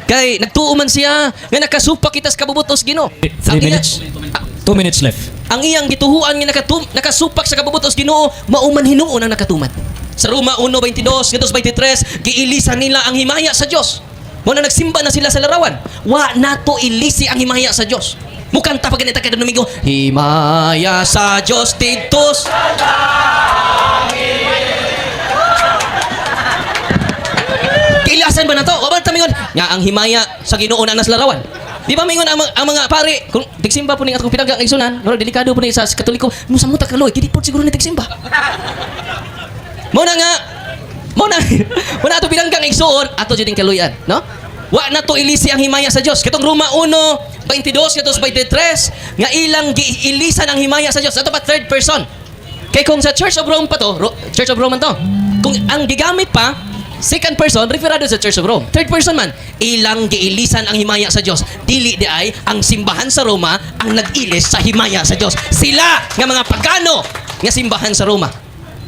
[SPEAKER 3] Kay nagtuo man siya nga nakasupak kita sa kabubut-on sa Ginoo.
[SPEAKER 1] 3
[SPEAKER 3] Ang iya-
[SPEAKER 1] minutes. 2 minutes left.
[SPEAKER 3] Ang iyang gituhuan nga nakasupak sa kabubut-on sa Ginoo, mao man hinuon ang nakatuman. Sa Roma 1:22 ngadto 23, giilisan nila ang himaya sa Dios. Mao na nagsimba na sila sa larawan. Wa nato ilisi ang himaya sa Dios. Mukanta pa ganita kada Domingo, "Himaya sa Dios didto." Kilasan ba na to? Wa ba ta mingon nga ang himaya sa Ginoo na nas larawan? Di ba mingon ang mga pare kung tigsimba po ning atong pinangga ng igsunan, murag delikado po ni sa Katoliko, musa mo ta kaloy, kini po siguro ni tigsimba. Mao na ato pinanggang igsuon, ato jud ning kaluyan, no? Wa na to ilisi ang himaya sa Dios. Katong Roma 1:22 ngadto 23 nga ilang giilisan ang himaya sa Dios. Ato pa third person. Kay kung sa Church of Rome pa to, Church of Rome man to. Kung ang gigamit pa second person, referado sa Church of Rome. Third person man, ilang giilisan ang himaya sa Dios. Dili di ay ang simbahan sa Roma ang nag-ilis sa himaya sa Dios. Sila nga mga pagano nga simbahan sa Roma.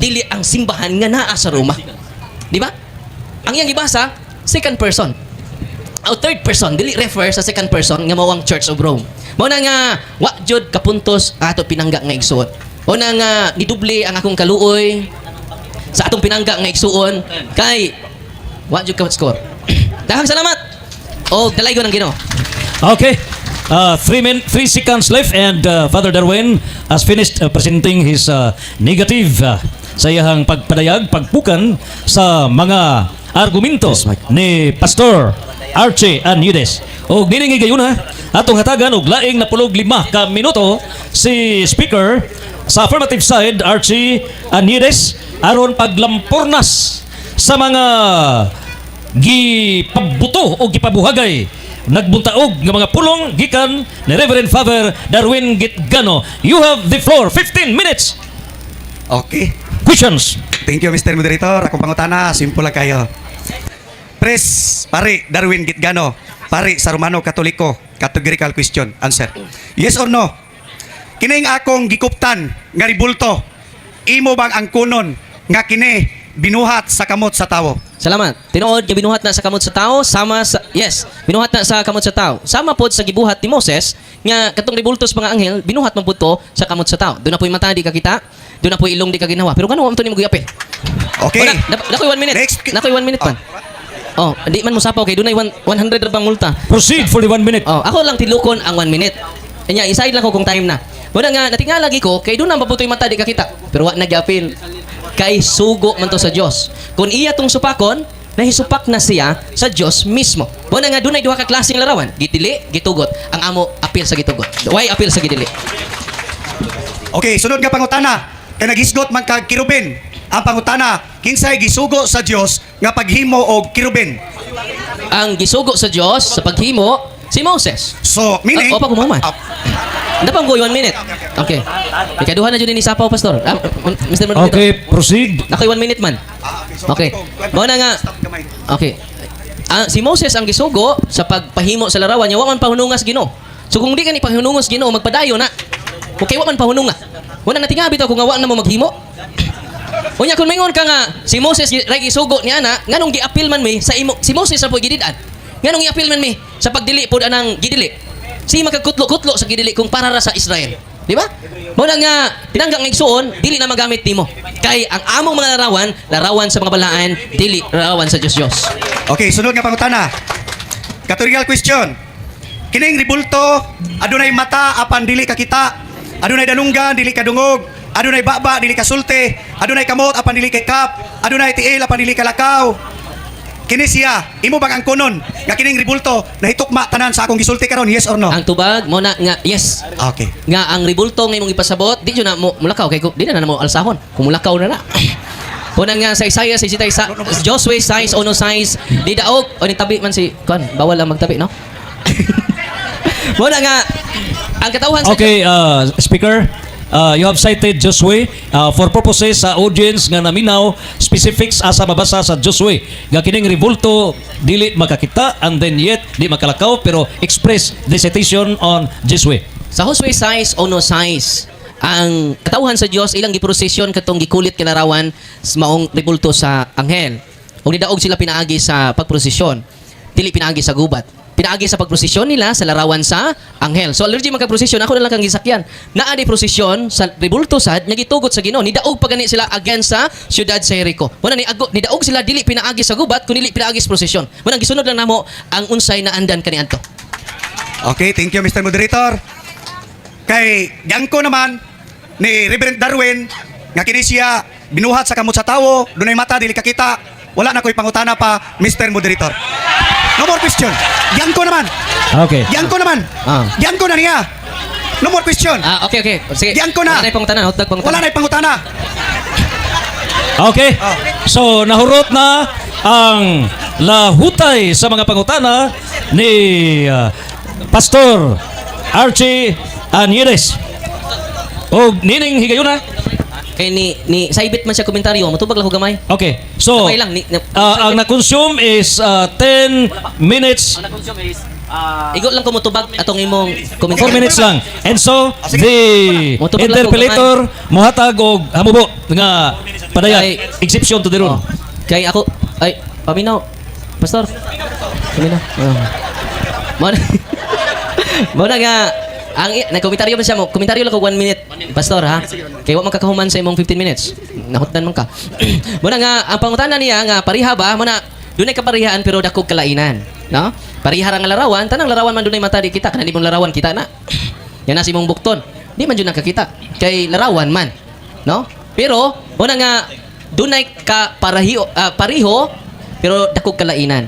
[SPEAKER 3] Dili ang simbahan nga naa sa Roma. Di ba? Ang iyang gibasa, second person. O third person, dili refer sa second person nga mao ang Church of Rome. Mao na nga wa jud kapuntos ato pinangga nga igsuon. Mao na nga niduble ang akong kaluoy sa atong pinangga nga igsuon kay wa jud ka score. Daghang salamat. O dalaygon ang Ginoo.
[SPEAKER 1] Okay. 3 seconds left and Father Darwin has finished presenting his negative sa iyang pagpadayag, pagpukan sa mga argumento ni Pastor Archie Anudes. Og nining higayon ha, atong hatagan og laing napulog 5 ka minuto si speaker sa affirmative side, Archie Anudes, aron paglampurnas sa mga gipabuto o gipabuhagay nagbuntaog nga mga pulong gikan ni Reverend Father Darwin Gitgano. You have the floor, 15 minutes.
[SPEAKER 2] Okay.
[SPEAKER 1] Questions.
[SPEAKER 2] Thank you, Mr. Moderator. Akong pangutana, simple lang kayo. Pres, pare, Darwin Gitgano, pare sa Romano Katoliko, categorical question, answer. Yes or no? Kining akong gikuptan nga ribulto, imo bang angkonon nga kini binuhat sa kamot sa tawo?
[SPEAKER 3] Salamat. Tinuod nga binuhat na sa kamot sa tao sama sa, yes, binuhat na sa kamot sa tao. Sama pod sa gibuhat ni Moses nga katong rebultos mga anghel binuhat man pud to sa kamot sa tao. Doon na po'y mata di ka kita, doon na po'y ilong di ka ginawa. Pero ngano to nimo giapil?
[SPEAKER 2] Okay.
[SPEAKER 3] Wala, nakoy 1 minute.
[SPEAKER 2] Next.
[SPEAKER 3] Nakoy 1 minute man. Oh, di man mo sapaw kay dunay 100 ra bang multa.
[SPEAKER 1] Proceed for the 1 minute.
[SPEAKER 3] Oh, ako lang tilukon ang 1 minute. Nya, iside lang ko kung time na. Wala nga natingala lagi ko kay doon na mabutoy mata di ka kita. Pero wa nagyapil. Kay sugo man to sa Dios. Kung iya tong supakon, nahisupak na siya sa Dios mismo. Wala nga dunay duha ka klaseng larawan, gidili, gitugot. Ang amo apil sa gitugot. Why apil sa gidili?
[SPEAKER 2] Okay, sunod nga pangutana. Kay naghisgot man kag kirubin. Ang pangutana, kinsay gisugo sa Dios nga paghimo og kirubin?
[SPEAKER 3] Ang gisugo sa Dios sa paghimo si Moses.
[SPEAKER 2] So, meaning
[SPEAKER 3] Ah, opa, kumaman.
[SPEAKER 2] Ah,
[SPEAKER 3] Napang ko 1 minute. Okay. Ikaduha na jud ni sapaw, pastor. Ah, Mr. Moderator.
[SPEAKER 1] Okay, proceed.
[SPEAKER 3] Nakoy 1 minute man.
[SPEAKER 2] Ah, okay, so
[SPEAKER 3] Okay. Mao na nga.
[SPEAKER 2] Stop gamay.
[SPEAKER 3] Okay. Ah, si Moses ang gisugo sa pagpahimo sa larawan niya, wa man pahunungas Ginoo. So kung di ka ni pahunungos Ginoo, magpadayo na. Okay, wa man pahununga. Wala na tingabi to kung nga wa na mo maghimo. Unya kung maingon ka nga si Moses ray gisugo ni ana, nganong giapil man mi sa imo si Moses ra po gidid-an. Nganong giapil man mi sa pagdili pod anang gidili. Si magkutlo-kutlo sa gidili kung para ra sa Israel. Di ba? Mao na nga tinanggang nga igsuon dili na magamit nimo. Kay ang among mga larawan, larawan sa mga balaan, dili larawan sa Dios Dios.
[SPEAKER 2] Okay, sunod nga pangutana. Categorical question. Kining ribulto, adunay mata apan dili kakita, adunay dalunggan dili kadungog, adunay baba dili kasulti, adunay kamot apan dili kap, adunay tiil apan dili kalakaw. Kini siya, imo bang angkonon nga kining ribulto nahitukma tanan sa akong gisulti karon, yes or no?
[SPEAKER 3] Ang tubag mo na nga yes.
[SPEAKER 2] Okay.
[SPEAKER 3] Nga ang ribulto nga imong ipasabot, di jud na mo mulakaw kay di na na mo alsahon. Kung mulakaw na na. Kuna nga sa Isaiah 63 sa Joshua 6 ono 6 di daog o ni tabi man si kon bawal ang magtabi, no. Mo na nga ang katawhan sa
[SPEAKER 1] Okay, speaker, you have cited Josue for purposes sa audience nga naminaw specifics asa mabasa sa Josue nga kining rebulto dili makakita and then yet di makalakaw, pero express the citation on Josue.
[SPEAKER 3] Sa Josue 6 ono 6 Ang katawhan sa Dios ilang giprosesyon katong gikulit kalarawan sa maong rebulto sa anghel. Ug nidaog sila pinaagi sa pagprosesyon. Dili pinaagi sa gubat. Pinaagi sa pagprosesyon nila sa larawan sa anghel. So allergy magka-prosesyon, ako na lang kang gisakyan. Naa di prosesyon sa rebulto sad nga gitugot sa Ginoo. Nidaog pa gani sila against sa siyudad sa Jericho. Muna ni ago, nidaog sila dili pinaagi sa gubat kun dili pinaagi sa prosesyon. Muna gisunod lang namo ang unsay naandan kaniadto.
[SPEAKER 2] Okay, thank you, Mr. Moderator. Kay giangko naman ni Reverend Darwin nga kini siya binuhat sa kamot sa tawo, dunay mata dili kakita. Wala na ko'y pangutana pa, Mr. Moderator. No more question. Giangko naman.
[SPEAKER 1] Okay.
[SPEAKER 2] Giangko naman.
[SPEAKER 3] Ah.
[SPEAKER 2] Giangko na niya. No more question.
[SPEAKER 3] Ah, okay. Sige.
[SPEAKER 2] Giangko na.
[SPEAKER 3] Wala na pangutana, hotdog pangutana.
[SPEAKER 2] Wala na pangutana.
[SPEAKER 1] Okay. So nahurot na ang lahutay sa mga pangutana ni Pastor Archie Anieres. Og nining higayuna.
[SPEAKER 3] Kay ni saibit man siya komentaryo, motubag lang ko gamay.
[SPEAKER 1] Okay. So
[SPEAKER 3] Gamay lang ni,
[SPEAKER 1] ang na-consume is 10 minutes.
[SPEAKER 3] Igo lang ko motubag atong imong
[SPEAKER 1] 4
[SPEAKER 3] komentaryo.
[SPEAKER 1] minutes lang. And so the
[SPEAKER 3] Motubag lang ko.
[SPEAKER 1] interpellator mohatag og hamubo nga padayag, exception to the rule.
[SPEAKER 3] Oh. Kay ako ay paminaw. Pastor. Paminaw. Oh. Mo na nga ang nagkomentaryo man siya mo. Komentaryo lang ko 1 minute, Pastor, ha. Kay wa man kakahuman sa imong 15 minutes. Nahutdan man ka. Mo na nga ang pangutana niya nga pareha ba mo na dunay kaparihaan pero dakog kalainan, no? Pareha ra nga larawan, tanang larawan man dunay mata di kita, kanang imong larawan kita na. Yan na si imong bukton. Di man jud nakakita kay larawan man, no? Pero mo na nga dunay ka parahiyo, pariho pero dakog kalainan.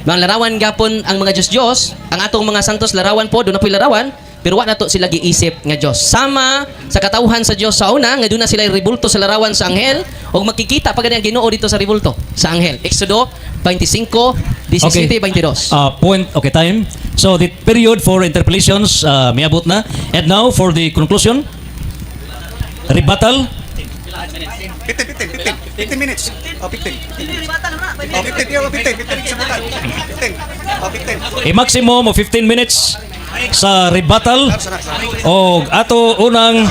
[SPEAKER 3] Mga larawan gapon ang mga Diyos-Diyos, ang atong mga santos larawan po, doon na po'y larawan, pero wa na to sila giisip nga Diyos. Sama sa katawhan sa Diyos sa una, nga doon na sila rebulto sa larawan sa anghel, ug makikita pa gani ang Ginoo dito sa rebulto sa anghel. Exodo 25, 17, 22.
[SPEAKER 1] Point, okay, time. So the period for interpellations miabot na. And now for the conclusion. Rebuttal.
[SPEAKER 2] 15, 15, 15. 15 minutes. Oh, 15. Oh, 15. Oh, 15. 15 sa total. 15. Oh, 15.
[SPEAKER 1] A maximum of 15 minutes sa rebuttal. Og ato unang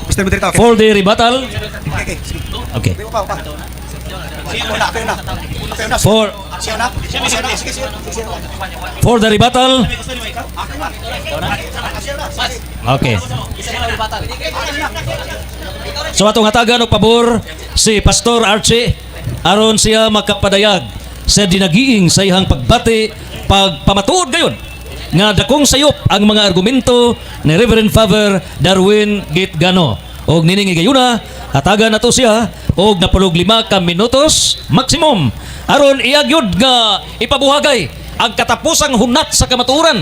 [SPEAKER 2] Mr. Moderator, okay.
[SPEAKER 1] for the rebuttal.
[SPEAKER 2] Okay. Sige.
[SPEAKER 1] Okay.
[SPEAKER 2] Pa, pa. Ako na, ako na. Ako na. Siya na. Siya na. Sige, sige. Sige.
[SPEAKER 1] For the rebuttal. Okay. So atong hatagan og pabor si Pastor Archie aron siya makapadayag sa dinagiing sa iyang pagbati pagpamatuod gayon nga dakong sayop ang mga argumento ni Reverend Father Darwin Gitgano. Og nining higayuna, hatagan nato siya og napulog 5 ka minutos maximum aron iya gyud nga ipabuhagay ang katapusang hunat sa kamatuoran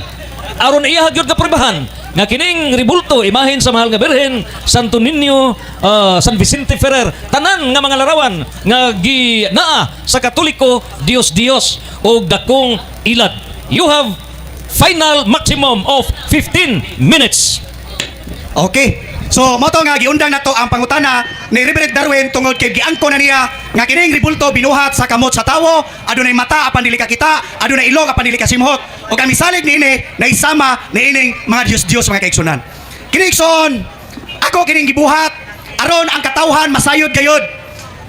[SPEAKER 1] aron iya gyud nga prubahan nga kining rebulto, imahen sa mahal nga Birhen, Santo Niño, San Vicente Ferrer, tanan nga mga larawan nga ginaa sa Katoliko, Dios Dios og dakong ilad. You have final maximum of 15 minutes.
[SPEAKER 2] Okay. So, mo to nga giundang nato ang pangutana ni Reverend Darwin tungod kay giangko na niya nga kining rebulto binuhat sa kamot sa tawo, adunay mata apan dili kakita, adunay ilong apan dili kasimhot. Ug ang misalig niini naisama niining mga Dios-Dios, mga kaigsunan. Kini, igsoon, ako kining gibuhat aron ang katawhan masayod gayod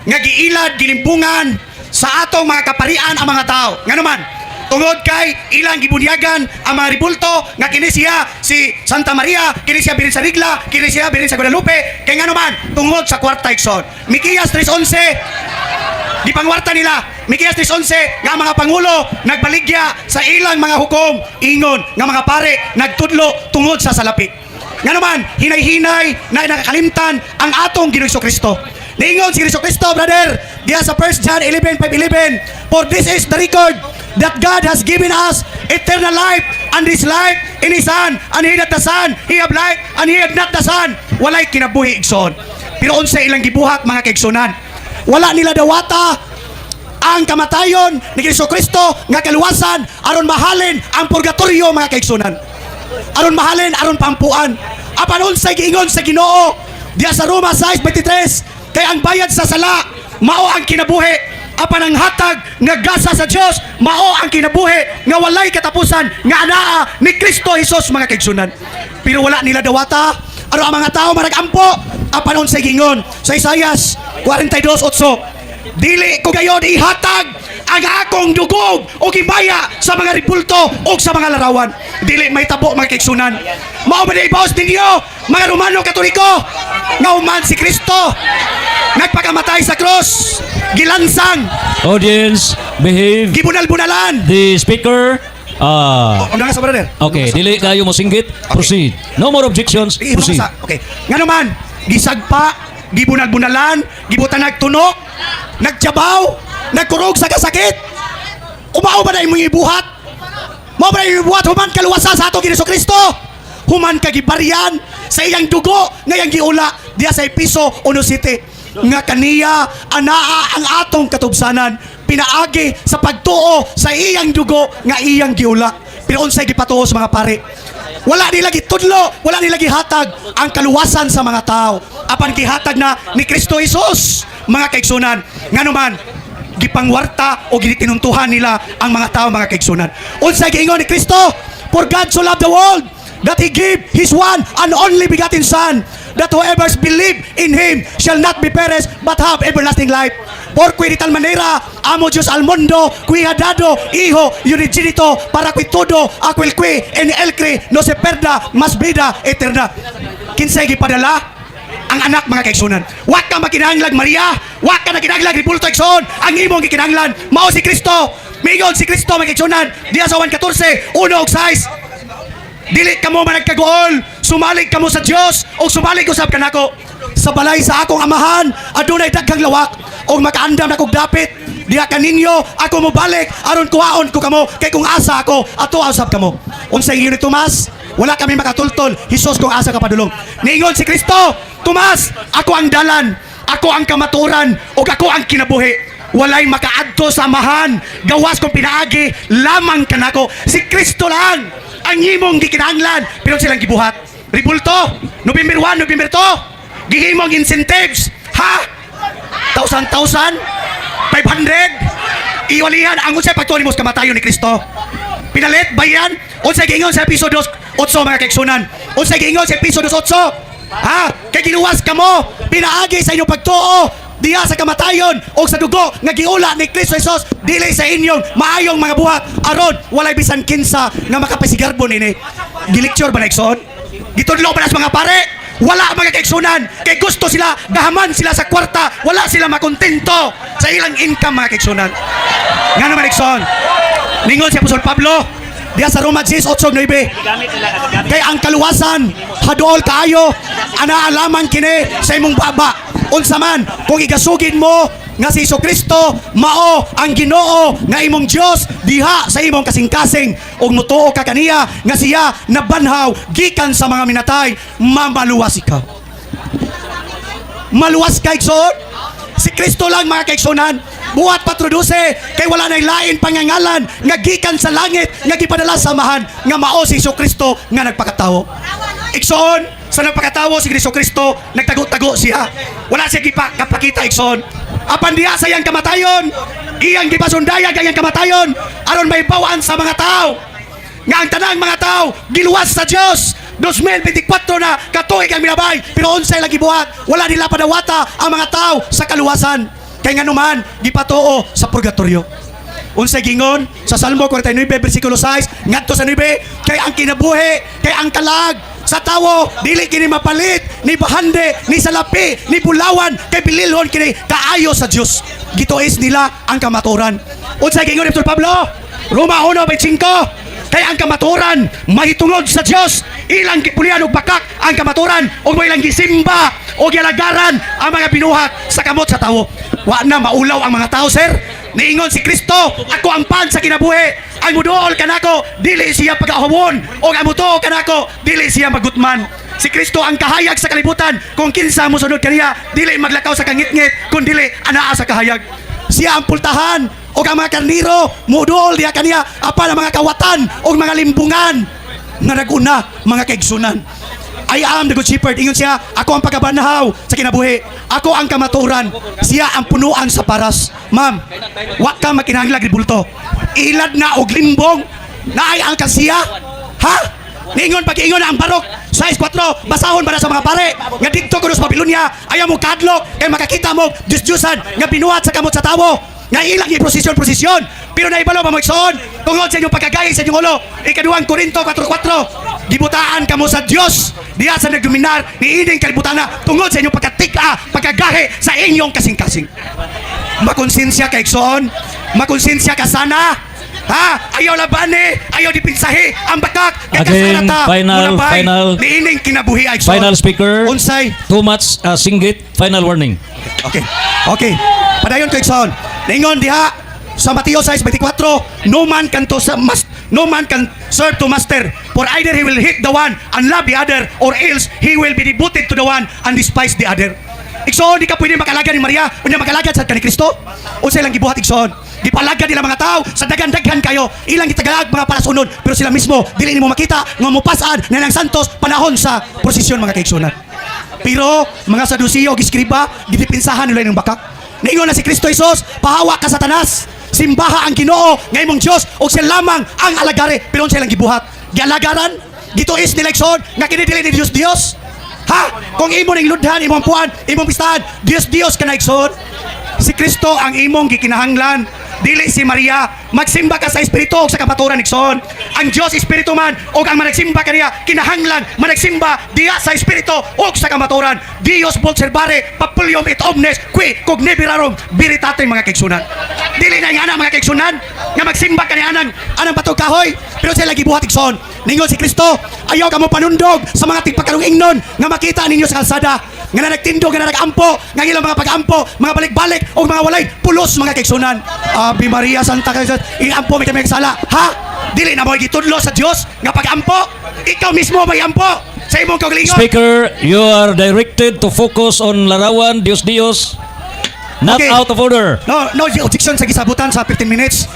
[SPEAKER 2] nga giilad, gilimbungan sa atong mga kaparian ang mga tao. Ngano man, tungod kay ilang gibunyagan ang mga ribulto nga kini siya si Santa Maria, kini siya birin sa Rigla, kini siya birin sa Guadalupe, kay ngano man, tungod sa kwarta, igsoon. Mikiyas 3:11, gipangwarta nila. Mikiyas 3:11 nga ang mga pangulo nagbaligya sa ilang mga hukom, ingon nga mga pare nagtudlo tungod sa salapi. Nga naman, hinay-hinay na nakakalimtan ang atong Ginoong Kristo. Niingon si Kristo Kristo, brother, diya sa 1 John 11:5-11, "For this is the record that God has given us eternal life, and this life in His Son, and he that the Son, he have life, and he have not the Son, walay kinabuhi," igsoon. Pero unsa ilang gibuhat, mga kaigsunan? Wala nila dawata ang kamatayon ni Kristo Kristo nga kaluwasan aron mahalin ang purgatorio, mga kaigsunan. Aron mahalin, aron pampuan. Apan unsay giingon sa Ginoo diya sa Roma 6:23? Kay ang bayad sa sala mao ang kinabuhi. Apan ang hatag nga gasa sa Dios mao ang kinabuhi nga walay katapusan nga anaa ni Kristo Jesus, mga kaigsunan. Pero wala nila dawata. Ano ang mga tao managampo? Apan unsay gingon sa Isaias 42:8? "Dili ko gayon ihatag ang akong dugo o gibaya sa mga ribulto o sa mga larawan." Dili mahitabo, mga kaigsunan. Mao ba ibaos ninyo, mga Romano Katoliko, nga human si Kristo nagpakamatay sa krus, gilansang,
[SPEAKER 1] Audience, behave.
[SPEAKER 2] gibunal-bunalan.
[SPEAKER 1] The speaker,
[SPEAKER 2] Oh, nga sa brother.
[SPEAKER 1] Okay, dili kayo mo singgit. Proceed. No more objections.
[SPEAKER 2] Sige,
[SPEAKER 1] Proceed.
[SPEAKER 2] okay. Nga naman, gisagpa, gibunal-bunalan, gibutan nagtunok, nagtyabaw, nagkurog sa kasakit. Umao ba na imong ibuhat? Mao ba na imong ibuhat human kaluwasan sa atong Ginoong Kristo? Human ka gibaryan sa iyang dugo nga iyang giula diya sa Episo 1:7 nga kaniya anaa ang atong katubsanan pinaagi sa pagtuo sa iyang dugo nga iyang giula. Pero unsay gipatuo sa mga pare? Wala nila gitudlo, wala nila gihatag ang kaluwasan sa mga tao. Apan gihatag na ni Kristo Jesus, mga kaigsunan. Ngano man, gipangwarta o ginitinuntuhan nila ang mga tao, mga kaigsunan. Unsay giingon ni Kristo? "For God so loved the world that He gave His one and only begotten Son, that whoever believe in Him shall not be perished but have everlasting life. Porque de tal manera amó Dios al mundo que ha dado Hijo unigénito para que todo aquel que en él cree no se pierda, mas vida eterna." Kinsay gipadala? Ang anak, mga kaigsunan. Wa ka makinahanglag Maria, wa ka nakinahanglag ribulto, igsoon. Ang imong gikinahanglan mao si Kristo. Miingon si Kristo, mga kaigsunan, diya sa 1:14, 1 og 6. "Dili kamo managkaguol, sumalig kamo sa Dios o sumalig usab kanako. Sa balay sa akong amahan adunay daghang lawak og makaandam na kog dapit diha kaninyo, ako mobalik aron kuhaon ko kamo, kay kung asa ako, ato usab kamo." Unsay ingon ni Tomas? "Wala kami makatultol, Hesus, kung asa ka padulong." Niingon si Kristo, "Tomas, ako ang dalan, ako ang kamaturan ug ako ang kinabuhi. Walay makaadto sa Amahan gawas kung pinaagi lamang kanako." Si Kristo lang ang imong gikinahanglan, pero silang gibuhat. Ribulto, November 1, November 2, gihimong incentives. Ha? Thousand, thousand, 500. Iwalihan ang unsay pagtuo nimo sa kamatayon ni Kristo. Pinalit bayan, unsay giingon sa Episo 2:8, mga kaigsunan? Unsay giingon sa Episo 2:8? Ha? Kay giluwas kamo pinaagi sa inyong pagtuo diha sa kamatayon o sa dugo nga giula ni Kristo Jesus, dili sa inyong maayong mga buhat, aron walay bisan kinsa nga makapasigarbo nini. Gilecture ba na, igsoon? Gitudlo ba na sa mga pare? Wala, mga kaigsunan, kay gusto sila gahaman sila sa kwarta, wala sila makontento sa ilang income, mga kaigsunan. Nga naman, igsoon, ningon si Apostol Pablo diha sa Roma 10, 8, 9, kay ang kaluwasan haduol kaayo, anaa lamang kini sa imong baba, unsa man kung igasugid mo nga si Kristo mao ang Ginoo nga imong Dios diha sa imong kasing-kasing ug mutuo ka kaniya nga siya nabanhaw gikan sa mga minatay, mamaluwas ikaw. Maluwas ka, igsoon. Si Kristo lang, mga kaigsunan. Buhat 4:12, kay wala nay lain pangangalan nga gikan sa langit nga gipadala sa Amahan nga mao si Hesus Kristo nga nagpakatawo. Igsoon, sa nagpakatawo si Kristo Kristo, nagtago-tago siya. Wala siya gipa kapakita, igsoon. Apan diha sa iyang kamatayon, iyang gipasundayag ang iyang kamatayon aron may bawaan sa mga tao nga ang tanang mga tao giluwas sa Dios. 2024 na katuig ang minabay, pero unsay lagi buhat? Wala nila padawata ang mga tao sa kaluwasan, kay nganuman gipatuo sa purgatorio. Unsay gingon sa Salmo 49 bersikulo 6 ngadto sa 9? Kay ang kinabuhi, kay ang kalag sa tawo dili kini mapalit ni bahandi, ni salapi, ni bulawan, kay bililhon kini kaayo sa Dios. Gituis nila ang kamaturan. Unsay gingon ni Apostol Pablo? Roma 1:25, kay ang kamaturan mahitungod sa Dios. Ilang gipulian og bakak ang kamaturan ug mo ilang gisimba o gialagaran ang mga binuhat sa kamot sa tawo. Wa na maulaw ang mga tao, sir. Niingon si Kristo, "Ako ang pan sa kinabuhi. Ang muduol kanako, dili siya pagahumon, o ang mutuo kanako, dili siya magutman." Si Kristo ang kahayag sa kalibutan. Kung kinsa mosunod kaniya, dili maglakaw sa kangitngit, kun dili anaa sa kahayag. Siya ang pultahan o ang mga karniro muduol diha kaniya, apan ang mga kawatan o mga limbungan nga naguna, mga kaigsunan. I am the good shepherd. Ingon siya, ako ang pagkabanhaw sa kinabuhi. Ako ang kamatuoran. Siya ang punuan sa paras. Ma'am, wa ka makinahanglag ribulto. Ilad na og limbong naay ang kasiya. Ha? Niingon pag-ingon ang Baruch 6.4, basahon para sa mga pare nga didto kuno sa Babylonia, ayaw mo kadlok kay makakita mo Diyos-Diyusan nga binuhat sa kamot sa tawo nga ilang i-prosesyon prosesyon. Pero naibalo pa mo, igsoon, tungod sa inyong pagkagay sa inyong ulo, Ikaduhang Korinto 4.4, gibutaan kamo sa Dios diha sa nagdominar niining kalibutana tungod sa inyong pagkatig-a, pagkagahi sa inyong kasing-kasing. Makonsensya ka, igsoon. Makonsensya ka sana, ha. Ayaw labani, ayaw dipinsahi ang bakak kay
[SPEAKER 1] Again,
[SPEAKER 2] kasana ta
[SPEAKER 1] final,
[SPEAKER 2] mulabay
[SPEAKER 1] final.
[SPEAKER 2] niining kinabuhi, igsoon.
[SPEAKER 1] Final speaker.
[SPEAKER 2] Unsay?
[SPEAKER 1] Too much singgit. Final warning.
[SPEAKER 2] Okay. Padayon ko, igsoon. Ningon diha sa Mateo 6:24, no man can serve two master, for either he will hate the one and love the other, or else he will be devoted to the one and despise the other. Igsoon, di ka pwede makalagad ni Maria, unya makalagad sad ka ni Kristo. Unsay lang gibuhat, igsoon? Gipalagad nila mga tao sa daghan-daghan kayo. Ilang gitagalag mga palasunod, pero sila mismo dili nimo makita nga mopasan na ng santos panahon sa prosesyon, mga kaigsunan. Pero mga Sadusiyo ug eskriba, gidipinsahan nila ng bakak. Niingon na si Kristo Jesus, "Pahawa ka, Satanas. Simbaha ang Ginoo nga imong Dios ug siya lamang ang alagare." Pero unsa ilang gibuhat? Gialagaran, gituis nila, igsoon, nga kini dili ni Dios Dios. Ha? Kung imo ning ludhan, imong puan, imong pistahan, Dios Dios ka na, igsoon. Si Kristo ang imong gikinahanglan, dili si Maria. Magsimba ka sa espiritu ug sa kamatuoran, igsoon. Ang Dios espiritu man ug ang managsimba kaniya kinahanglan managsimba diha sa espiritu ug sa kamatuoran. Deos vult servare populum et omnes qui cognoscere veritate, mga kaigsunan. Dili na nga mga kaigsunan nga magsimba kani anang batog kahoy, pero sila gibuhat, igsoon. Ningon si Kristo, ayaw ka mo panundog sa mga tigpakarong ingnon nga makita ninyo sa kalsada nga na nagtindog, nga na nagampo, nga ilang mga pag-ampo, mga balik-balik o mga walay pulos, mga kaigsunan. Ave Maria Santa Cruz, iampo may kami sala. Ha? Dili na mo gitudlo sa Dios nga pag-ampo. Ikaw mismo may ampo sa imong kaugalingon.
[SPEAKER 1] Speaker, you are directed to focus on larawan, Dios Dios. Not out of order.
[SPEAKER 2] No objection sa gisabutan sa 15 minutes.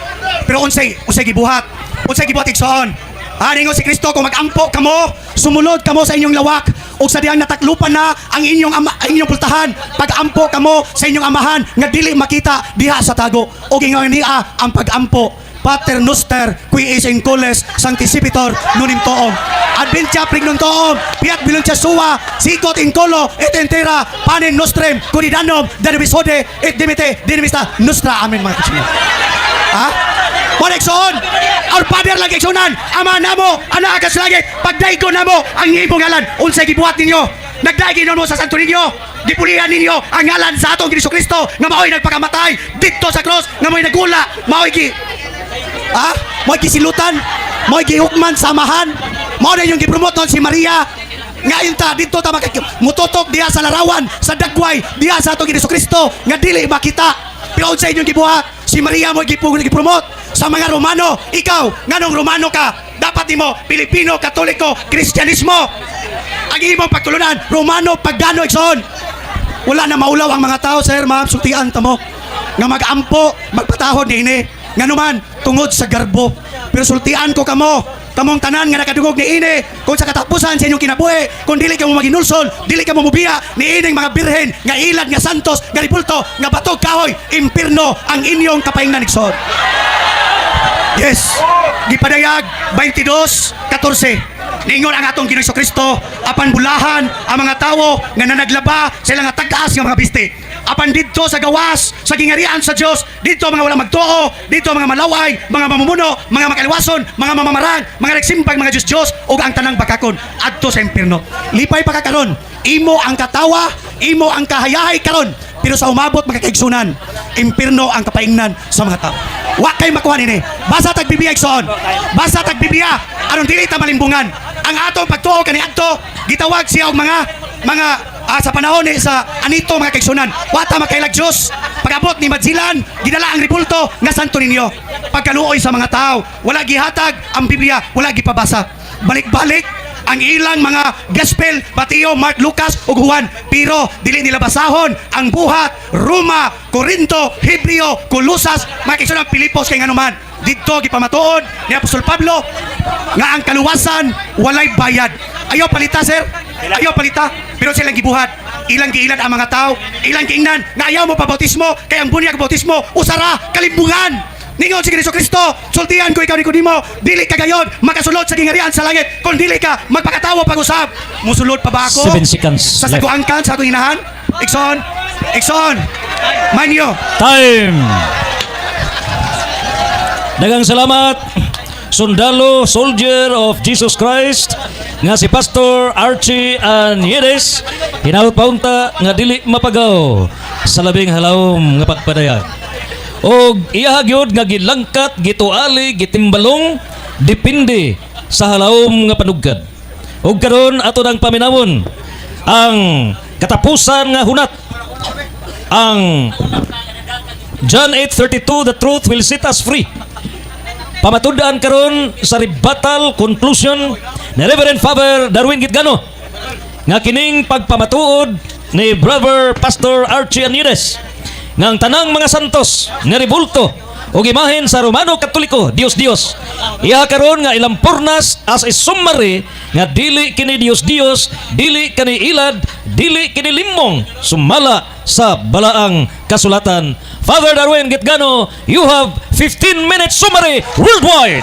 [SPEAKER 2] Pero unsay gibuhat? Unsay gibuhat, igsoon? Aningon si Kristo, kung magampo kamo, sumulod kamo sa inyong lawak ug sa dihang nataklupan na ang inyong ama, ang inyong pultahan, pagampo kamo sa inyong amahan nga dili makita diha sa tago. Ug ingon niya ang pagampo: Pater noster qui es in coelis sanctificetur nomen tuum. Adveniat regnum tuum, fiat voluntas tua, sicut in caelo et in terra, panem nostrum quotidianum da nobis hodie et dimitte dimissiva nostra. Amen, mga kaigsunan. Ha? Wala, igsoon. Our Father lang, igsunan. Ama namo, anaa ka sa langit, pagdaygo namo ang imong ngalan. Unsay gibuhat ninyo? Nagdaig mo sa santo ninyo. Gipulihan ninyo ang ngalan sa atong Jesu Kristo nga mao'y nagpakamatay didto sa cross, nga mao'y nagula, mao'y gi Ha? Mao'y gisilutan, mao'y gihukman sa amahan. Mao na yung gipromote nun si Maria. Ngayon ta, dito ta mututok diha sa larawan, sa dagway, diha sa atong Jesu Kristo, nga dili makita. Pero unsa inyong gibuhat? Si Maria mo gipromote sa mga Romano. Ikaw, nganong Romano ka? Dapat nimo Pilipino, Katoliko, Kristyanismo. Ang imong pagtulunan, Romano, Pagano, igsoon. Wala na maulaw ang mga tao, sir, ma'am, sultian ta mo. Nga mag-ampo, magpatahod niini. Nga naman, tungod sa garbo. Pero sultian ko kamo, kamong tanan nga nakadungog ni ini, kung sa katapusan sa inyong kinabuhi, kung dili ka mo maginulsol, dili ka mo mubiya, ni ining mga birhen, nga ilad, nga santos, nga ribulto, nga batog kahoy, impirno ang inyong kapaingnan, igsoon. Yes. Gipadayag 22:14. Ningon ang atong Ginoong Kristo, apan bulahan ang mga tawo nga nanaglaba sa ilang tag-as nga mga bisti. Apan didto sa gawas sa gingarian sa Dios, didto mga wala magtuo, didto mga malaway, mga mamumuno, mga makaliwason, mga mamamarang, mga nagsimbag mga Diyos-Diyos ug ang tanang bakakon adto sa impierno. Lipay pa ka karon, imo ang katawa, imo ang kahayahay karon, pero sa umabot, mga kaigsunan, impierno ang kapaingnan sa mga tao. Wa kay makuha nini. Basa tag Biblia, igsoon. Basa tag Biblia aron dili ta malimbungan. Ang atong pagtuo kaniadto, gitawag siya og mga sa panahon ni sa anito, mga kaigsunan. Wa ta makailag Dios. Pag-abot ni Magellan, gidala ang ribulto nga santo ninyo. Pagkaluoy sa mga tao, wala gihatag ang Biblia, wala gipabasa. Balik-balik ang ilang mga gospel, Mateo, Mark, Lucas ug Juan, pero dili nila basahon ang Buhat, Roma, Corinto, Hebreo, Colosas, mga kaigsunan, Pilipos, kay nganuman didto gipamatuod ni Apostol Pablo nga ang kaluwasan walay bayad. Ayaw palita, sir. Ayaw palita, pero silang gibuhat. Ilang giilad ang mga tao, ilang giingnan nga ayaw mo pabautismo, kay ang bunyag bautismo usara kalimbungan. Ningon si Kristo Kristo, sultian ko ikaw Nicodemo, dili ka gayon makasulod sa gingarian sa langit kung dili ka magpakatawo pag-usab. Musulod pa ba ako?
[SPEAKER 1] 7 seconds
[SPEAKER 2] Sa
[SPEAKER 1] left.
[SPEAKER 2] saguangkan sa akong inahan? Igsoon, Igsoon, mind you,
[SPEAKER 1] Time! Daghang salamat, sundalo, soldier of Jesus Christ, nga si Pastor Archie Aniedes, hinaut paunta nga dili mapagaw sa labing halawom nga pagpadayag. Og iyaha gyud nga gilangkat, gituali, gitimbalong, depende sa halawom nga panugkad. Og karon ato nang paminawon ang katapusan nga hunat, ang John 8:32, "The truth will set us free." Pamatud-an karon sa rebuttal conclusion ni Reverend Father Darwin Gitgano nga kining pagpamatuod ni Brother Pastor Archie Aniedes nga ang tanang mga santos nga rebulto og imahen sa Romano Katoliko Dios Dios, iya karon nga ilampurnas as a summary nga dili kini Dios Dios, dili kini ilad, dili kini limong sumala sa balaang kasulatan. Father Darwin Gitgano, you have 15 minutes summary worldwide.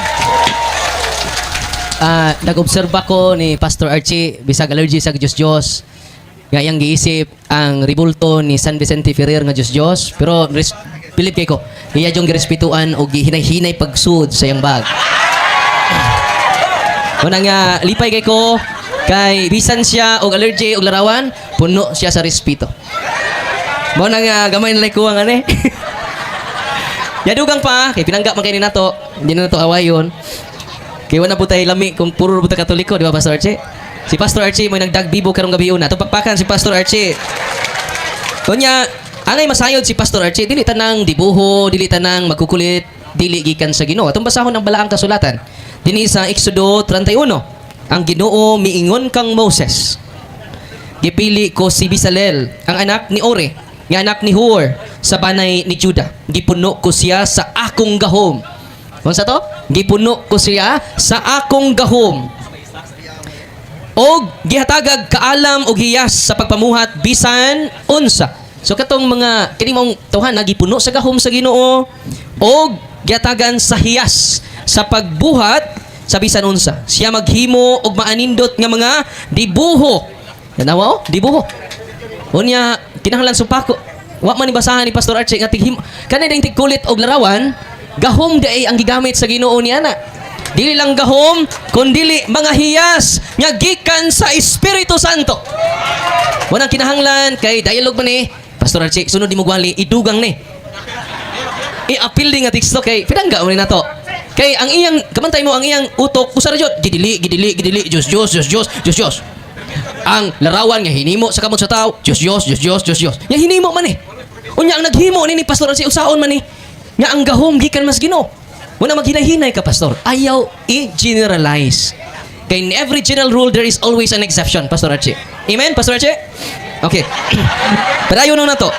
[SPEAKER 3] Nag-obserba ko ni Pastor Archie, bisag allergy sa Diyos Diyos, nga iyang giisip ang ribulto ni San Vicente Ferrer nga Diyos Diyos, pero bilib kay ko iya yung girespetuan og gihinay-hinay pagsud sa iyang bag. Muna nga lipay kay ko kay bisan siya og allergy og larawan, puno siya sa respeto. Mao na nga gamay na ko ang ani. Yadugang pa kay pinangga man kay ni nato, hindi na nato awayon. Kay wala po tayo lami kung puro po tayo Katoliko, di ba, Pastor Archie? Si Pastor Archie mo nagdagbibo karong gabi una. Tupakpakan si Pastor Archie. Kunya, angay masayod si Pastor Archie, dili tanang dibuho, dili tanang magkukulit, dili gikan sa Ginoo. Atong basahon ang balaang kasulatan. Dinhi sa Exodo 31, ang Ginoo miingon kang Moses, "Gipili ko si Bisalel, ang anak ni Ore, nga anak ni Hur, sa banay ni Juda. Gipuno ko siya sa akong gahom." Unsa to? "Gipuno ko siya sa akong gahom. Og gihatagag kaalam og hiyas sa pagpamuhat bisan unsa." So katong mga kini maong tawhan na gipuno sa gahom sa Ginoo og gihatagan sa hiyas sa pagbuhat sa bisan unsa. "Siya maghimo og maanindot nga mga dibuho." Tanawa oh, dibuho. Unya kinahanglan supako. Wa man ni basahan ni Pastor Archie nga tighim kanay ding tigkulit og larawan, gahom diay ang gigamit sa Ginoo niya na. Dili lang gahom, kundili mga hiyas nga gikan sa Espiritu Santo. Walang kinahanglan kay dialogue man ni Pastor Archie, sunod ni mo gwali, idugang ni. I-appeal din nga teksto kay pinangga mo ni nato. Kay ang iyang kamantay mo ang iyang utok usa ra jud, gidili, gidili, gidili, Dios Dios, Dios Dios, Dios Dios. Ang larawan nga hinimo sa kamot sa tao, Dios Dios, Dios Dios, Dios Dios. Nga hinimo man eh. Unya ang naghimo ni Pastor Archie usaon man ni nga ang gahom gikan mas Ginoo. Muna maghinay-hinay ka, Pastor. Ayaw i-generalize. Kay in every general rule, there is always an exception, Pastor Archie. Amen, Pastor Archie? Okay. Padayon na to.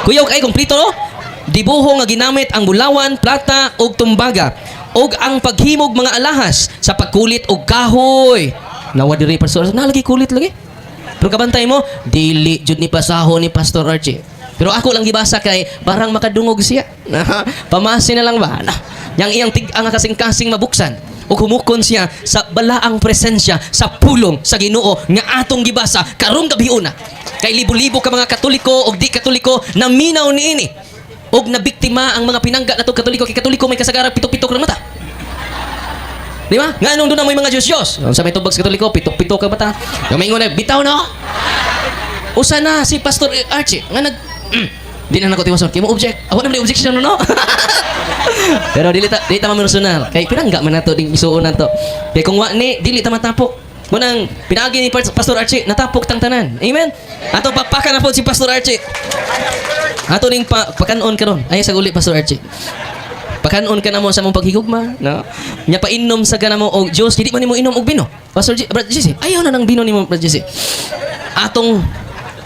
[SPEAKER 3] Kuyaw kay kompleto, no? "Dibuho nga ginamit ang bulawan, plata ug tumbaga ug ang paghimog mga alahas sa pagkulit og kahoy." Nawa diri, Pastor, na lagi kulit lagi. Pero kabantay mo, dili jud ni pasaho ni Pastor Archie. Pero ako lang gibasa kay barang makadungog siya. Pamasi na lang ba? Na, yang iyang tig-ang kasing-kasing mabuksan ug humukon siya sa balaang presensya sa pulong sa Ginoo nga atong gibasa karong gabi una. Kay libo-libo ka mga Katoliko ug di Katoliko naminaw niini og nabiktima ang mga pinangga nato Katoliko, kay Katoliko may kasagaran pitok-pitok ng mata. Di ba? Nga nung doon na may mga Diyos Diyos. Sa may tubag sa Katoliko, pitok-pitok ka mata. Yung may na, bitaw na. Usa na si Pastor Archie nga nag di na nako tiwason. Kay mo object. Ako na may objection no. Pero dili ta mamersonal. Kay pinangga man nato ding isuon nato. Kay kung wa ni dili ta matapok. Munang pinaagi ni Pastor Archie, natapok tang tanan. Amen. Ato papakan na po si Pastor Archie. Ato ning pakanon karon. Ay sa uli, Pastor Archie. Pakanon ka na mo sa mong paghigugma, no? Nya painom sa ka mo og Dios, hindi man nimo inom og bino. Pastor G, Brother Jesse, ayaw na ng bino nimo, Brother Jesse. Atong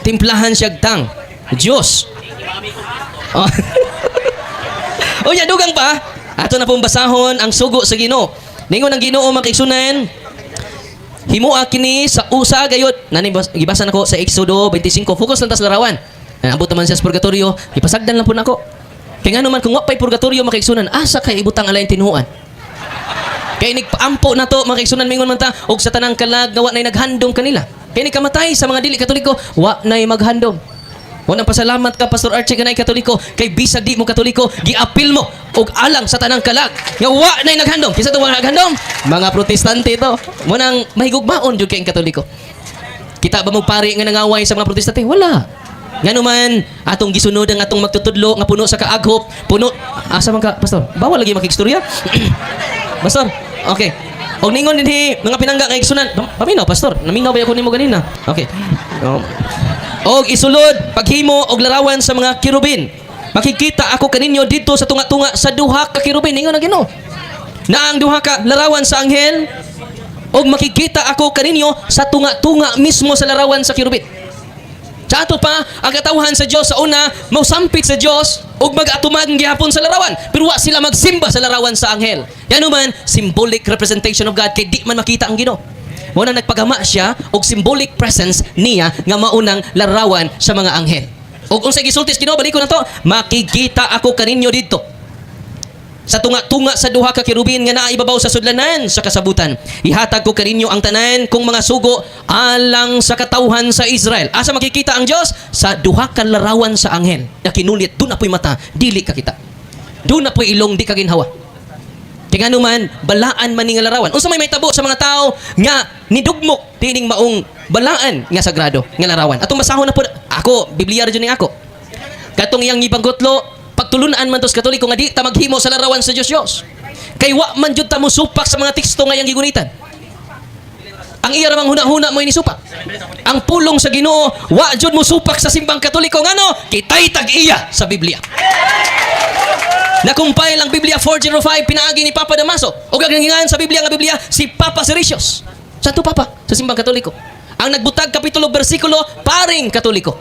[SPEAKER 3] timplahan siya tang Diyos. Oh. Unya dugang pa, ato na pong basahon ang sugo sa Ginoo. Ningon ang Ginoo, mga kaigsunan, Himoa kini sa usa gayud. Nani gibasa nako sa Exodo 25. Focus lang ta sa larawan. Naabot naman siya sa purgatorio, ipasagdan lang po nako. Kay ngano man kung wa pay purgatorio, mga kaigsunan, asa kay ibutang alain tinuan? Kay nigpaampo na to, mga kaigsunan, mingon man ta og sa tanang kalag nga wa nay naghandom kanila. Kay ni kamatay sa mga dili Katoliko, wa nay maghandom. Wa nang pasalamat ka, Pastor Archie, kanay Katoliko, kay bisag di mo Katoliko, giapil mo og alang sa tanang kalag nga wa nay naghandom. Kinsa to wa naghandom? Mga Protestante to. Mo nang mahigugmaon jud kay ang Katoliko. Kita ba mo pari nga nangaway sa mga Protestante? Wala. Ngano man atong gisunod ang atong magtutudlo nga puno sa kaaghop, puno asa man ka, Pastor? Bawal lagi makigstorya. Pastor, okay. Og ningon dinhi mga pinangga nga igsunan. Paminaw, Pastor. Naminaw ba ako nimo ganina? Okay. Og isulod paghimo og larawan sa mga kerubin. Makikita ako kaninyo dito sa tunga-tunga sa duha ka kerubin, ningon ang Ginoo. Na ang duha ka larawan sa anghel og makikita ako kaninyo sa tunga-tunga mismo sa larawan sa kerubin. Sa ato pa, ang katawhan sa Dios sa una, mausampit sa Dios ug mag-atumang gihapon sa larawan. Pero wa sila magsimba sa larawan sa anghel. Yan man, symbolic representation of God kay di man makita ang Ginoo. Mo na nagpagama siya og symbolic presence niya nga maunang larawan sa mga anghel. Ug unsay gisulti sa Ginoo, balikon na to, "Makikita ako kaninyo dito sa tunga-tunga sa duha ka kerubin nga naa ibabaw sa sudlanan sa kasabutan. Ihatag ko kaninyo ang tanan kong mga sugo alang sa katawhan sa Israel." Asa makikita ang Dios? Sa duha ka larawan sa anghel. Na kinulit, duna po'y mata, dili ka kita. Duna po'y ilong, di ka ginhawa. Kay ngano man, balaan man ni nga larawan. Unsa may mahitabo sa mga tao nga nidugmok tining maong balaan nga sagrado nga larawan? Atong basahon na po ako, Biblia ra jud ni ako. Katong iyang gibangkutlo, pagtulunan man tos Katoliko nga di ta maghimo sa larawan sa Dios Dios. Kay wa man jud ta mo supak sa mga teksto nga iyang gigunitan. Ang iya ramang huna-huna mo supak. Ang pulong sa Ginoo wa jud mo supak sa simbang Katoliko, ngano? Kitay tag-iya sa Biblia. Na-compile ang Biblia 405 pinaagi ni Papa Damaso. Ug ang sa Biblia nga Biblia si Papa Siricius. Santo Papa sa simbang Katoliko. Ang nagbutag kapitulo bersikulo, paring Katoliko.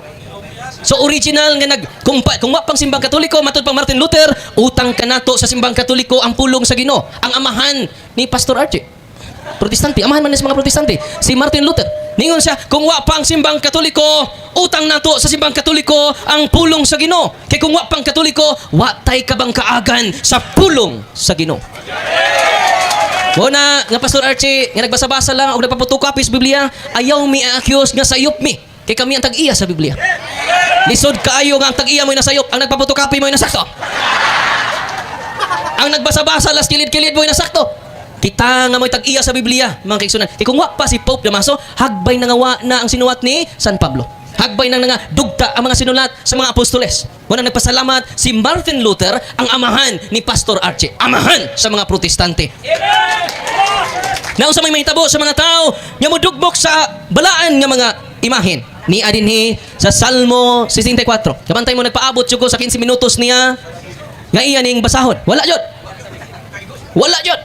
[SPEAKER 3] So original nga nag kung wa pang simbang Katoliko, matud pang Martin Luther, utang kanato sa simbang Katoliko ang pulong sa Ginoo. Ang amahan ni Pastor Archie. Protestante, amahan man ni sa mga Protestante, si Martin Luther. Ningon siya, kung wa pang simbang Katoliko, utang nato sa simbang Katoliko ang pulong sa Ginoo. Kay kung wa pang Katoliko, wa tay kabang kaagan sa pulong sa Ginoo. Mo na nga, Pastor Archie, nga nagbasa-basa lang og nagpa-photocopy sa Biblia, ayaw mi accuse nga sayop mi. Kay kami ang tag-iya sa Biblia. Lisod kaayo nga ang tag-iya mo'y nasayop, ang nagpa-photocopy mo'y nasakto. Ang nagbasa-basa las kilid-kilid mo'y nasakto. Kita nga mo'y tag-iya sa Biblia, mga kaigsunan. Kay kung wa pa si Pope Damaso, hagbay na nga wa na ang sinuwat ni San Pablo. Hagbay na nga dugta ang mga sinulat sa mga apostoles. Wala nagpasalamat si Martin Luther, ang amahan ni Pastor Archie. Amahan sa mga Protestante. Naunsa may mahitabo sa mga tao nga modugmok sa balaan nga mga imahen? Ni adinhi sa Salmo 64. Kabantay mo, nagpaabot jud ko sa 15 minutos niya nga iya ning basahon. Wala jud. Wala jud.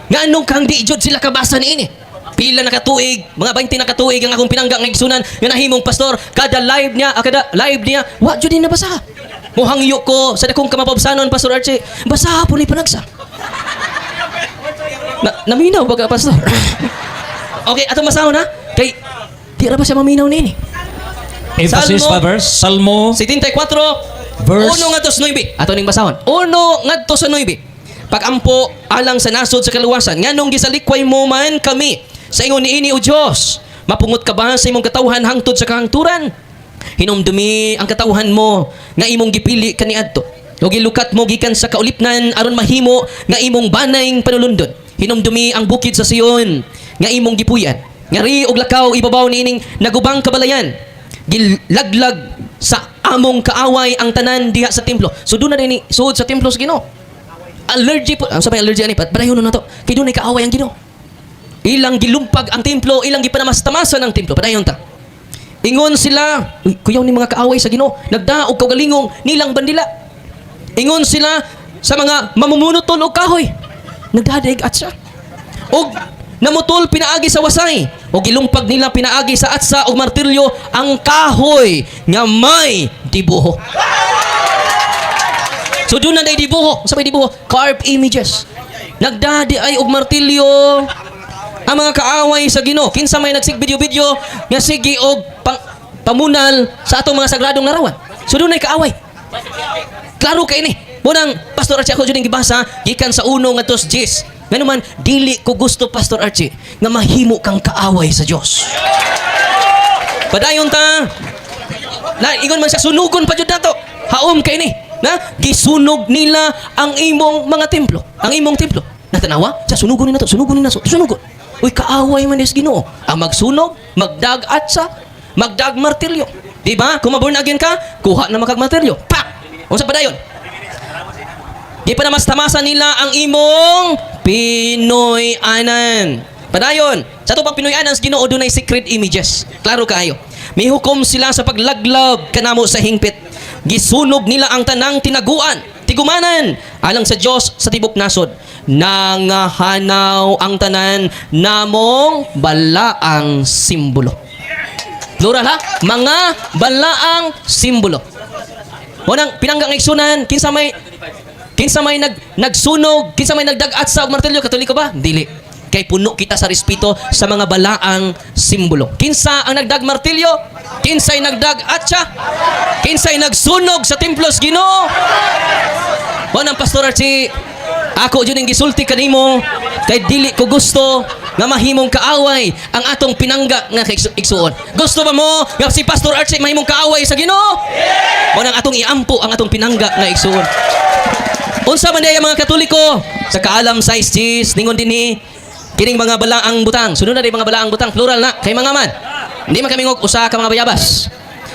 [SPEAKER 3] Nganong kang di jud sila kabasa niini? Pila na katuig, mga 20 na katuig ang akong pinangga nga igsunan nga nahimong pastor, kada live niya, kada live niya, wa jud ni nabasa. Muhangyo ko sa dakong kamapabsanon, Pastor Archie, basa po ni panagsa. Na, naminaw ba ka, Pastor? Okay, atong basahon ha. Kay di ra ba siya maminaw nini?
[SPEAKER 1] Emphasis
[SPEAKER 3] Salmo
[SPEAKER 1] pa verse. Salmo
[SPEAKER 3] 74
[SPEAKER 1] Verse
[SPEAKER 3] 1 ngadto sa 9. Ato ning basahon. 1 ngadto sa 9. Pagampo alang sa nasod sa kaluwasan. Nganong gisalikway mo man kami sa ingon niini, o Dios? Mapungot ka ba sa imong katawhan hangtod sa kahangturan? Hinumdumi ang katawhan mo nga imong gipili kaniadto. O gilukat mo gikan sa kaulipnan aron mahimo nga imong banayng panulundon. Hinumdumi ang bukid sa Sion nga imong gipuy-an. Ngari og lakaw ibabaw niining nagubang kabalayan. Gilaglag sa among kaaway ang tanan diha sa templo. So doon na din suod sa templo sa Ginoo. Allergy po. Ang sabay allergy ani pat padayon na to. Kay dunay kaaway ang Ginoo. Ilang gilumpag ang templo, ilang gipanamastamasan ang templo. Padayon ta. Ingon sila, "Uy, kuyaw ni mga kaaway sa Ginoo, nagdaog kaugalingong nilang bandila." Ingon sila sa mga mamumunutol og kahoy, nagdadaig atsa. Og namutol pinaagi sa wasay og gilumpag nila pinaagi sa atsa og martilyo ang kahoy nga may dibuho. So doon na day dibuho. Sa may dibuho, carved images. Nagdadi ay og martilyo Ang mga kaaway sa Ginoo, kinsa may nagsigbidyo-video nga sige og pamunal sa atong mga sagradong larawan. So dunay kaaway. Klaro kay ni. Munang Pastor Archie, ako jud gibasa gikan sa uno ngadto sa 10. Ngano man dili ko gusto, Pastor Archie, nga mahimo kang kaaway sa Dios. Padayon ta. Na ingon man siya, sunugon pa jud nato. Haom kay ni. Na gisunog nila ang imong mga templo, ang imong templo. Natanawa? Sa sunugon nila to, sunugon nila to, sunugon. Uy, kaaway man is Ginoo. Ang magsunog, magdag atsa, magdag martilyo. Di ba? Kung maborn again ka, kuha na makag martilyo. Pak! Unsa pa dayon? Di pa na mas tamasa nila ang imong Pinoy-anan. Padayon, sa atong Pinoy-anan sa Ginoo dunay secret images. Klaro kaayo. Mihukom sila sa paglaglab kanamo sa hingpit. Gisunog nila ang tanang tinaguan, tigumanan alang sa Dios sa tibok nasod. Nangahanaw ang tanan namong balaang simbolo. Plural ha? Mga balaang simbolo. Unang pinanggang igsunan, kinsa may nagsunog, kinsa may nagdag-at sa martilyo, Katoliko ba? Dili. Kay puno kita sa respeto sa mga balaang simbolo. Kinsa ang nagdag martilyo? Kinsay nagdag atsa? Kinsay nagsunog sa templo sa Ginoo? Unang Pastor Archie, ako jud ang gisulti kanimo kay dili ko gusto nga mahimong kaaway ang atong pinangga nga igsuon. Gusto ba mo nga si Pastor Archie mahimong kaaway sa Ginoo? Unang atong iampo ang atong pinangga nga igsuon. Unsa man diay ang mga Katoliko sa kaalam sa 6 ningon dinhi kining mga balaang butang. Sunod na di mga balaang butang, plural na kay mga man. Hindi man kami ngog usa ka mga bayabas.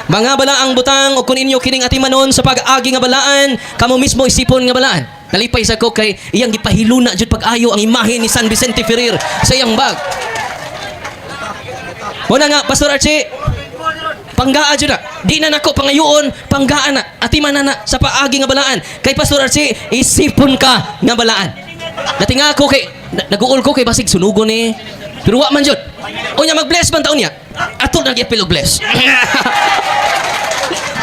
[SPEAKER 3] Mga balaang butang og kun inyo kining atimanon sa pag-agi nga balaan, kamo mismo isipon nga balaan. Nalipay sa ko kay iyang gipahiluna jud pag-ayo ang imahe ni San Vicente Ferrer sa iyang bag. Muna nga, Pastor Archie, panggaa jud na. Di na nako pangayoon, panggaa na. Atiman na na sa paagi nga balaan. Kay Pastor Archie, isipon ka nga balaan. Natinga ko kay naguol ko kay basig sunugon ni. Pero wa man jud. Unya mag-bless man taon niya. Ato na gyapil og bless.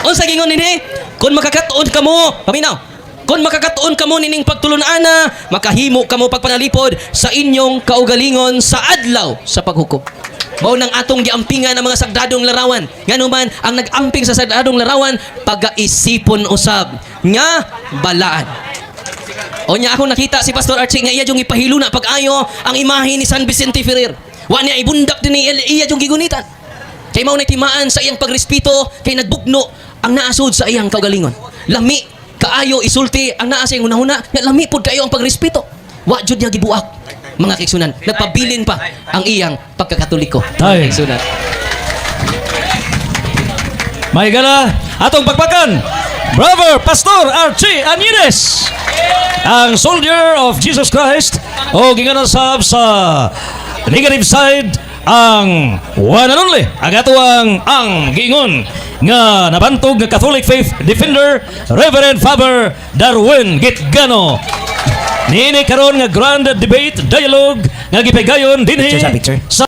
[SPEAKER 3] Unsa gingon dinhi? Kung makakatuon kamo, paminaw. Kung makakatuon kamo nining pagtulun-ana, makahimo kamo pagpanalipod sa inyong kaugalingon sa adlaw sa paghukom. Mao nang atong giampingan ang mga sagradong larawan. Ngano man ang nag-amping sa sagradong larawan, pagaisipon usab nga balaan. Onya ako nakita si Pastor Archie nga iya yung ipahilo na pag-ayo ang imahe ni San Vicente Ferrer. Wa niya ibundak din iya, iya yung gigunitan. Kay mao na timaan sa iyang pagrespeto kay nagbugno ang naasod sa iyang kaugalingon. Lami kaayo isulti ang naa sa iyang hunahuna nga lami pud kaayo ang pagrespeto. Wa jud niya gibuak, mga kaigsunan. Nagpabilin pa ang iyang pagkakatoliko. Mga
[SPEAKER 1] Tay.
[SPEAKER 3] kaigsunan.
[SPEAKER 1] May gala atong pagpakan. Brother Pastor Archie Anines, ang soldier of Jesus Christ o ginganan sab sa negative side, ang one and only, ang atuang ang giingon nga nabantog nga Catholic faith defender, Reverend Father Darwin Gitgano. Niini karon nga grand debate dialogue nga gipigayon dinhi
[SPEAKER 2] Picture sa picture.
[SPEAKER 1] sa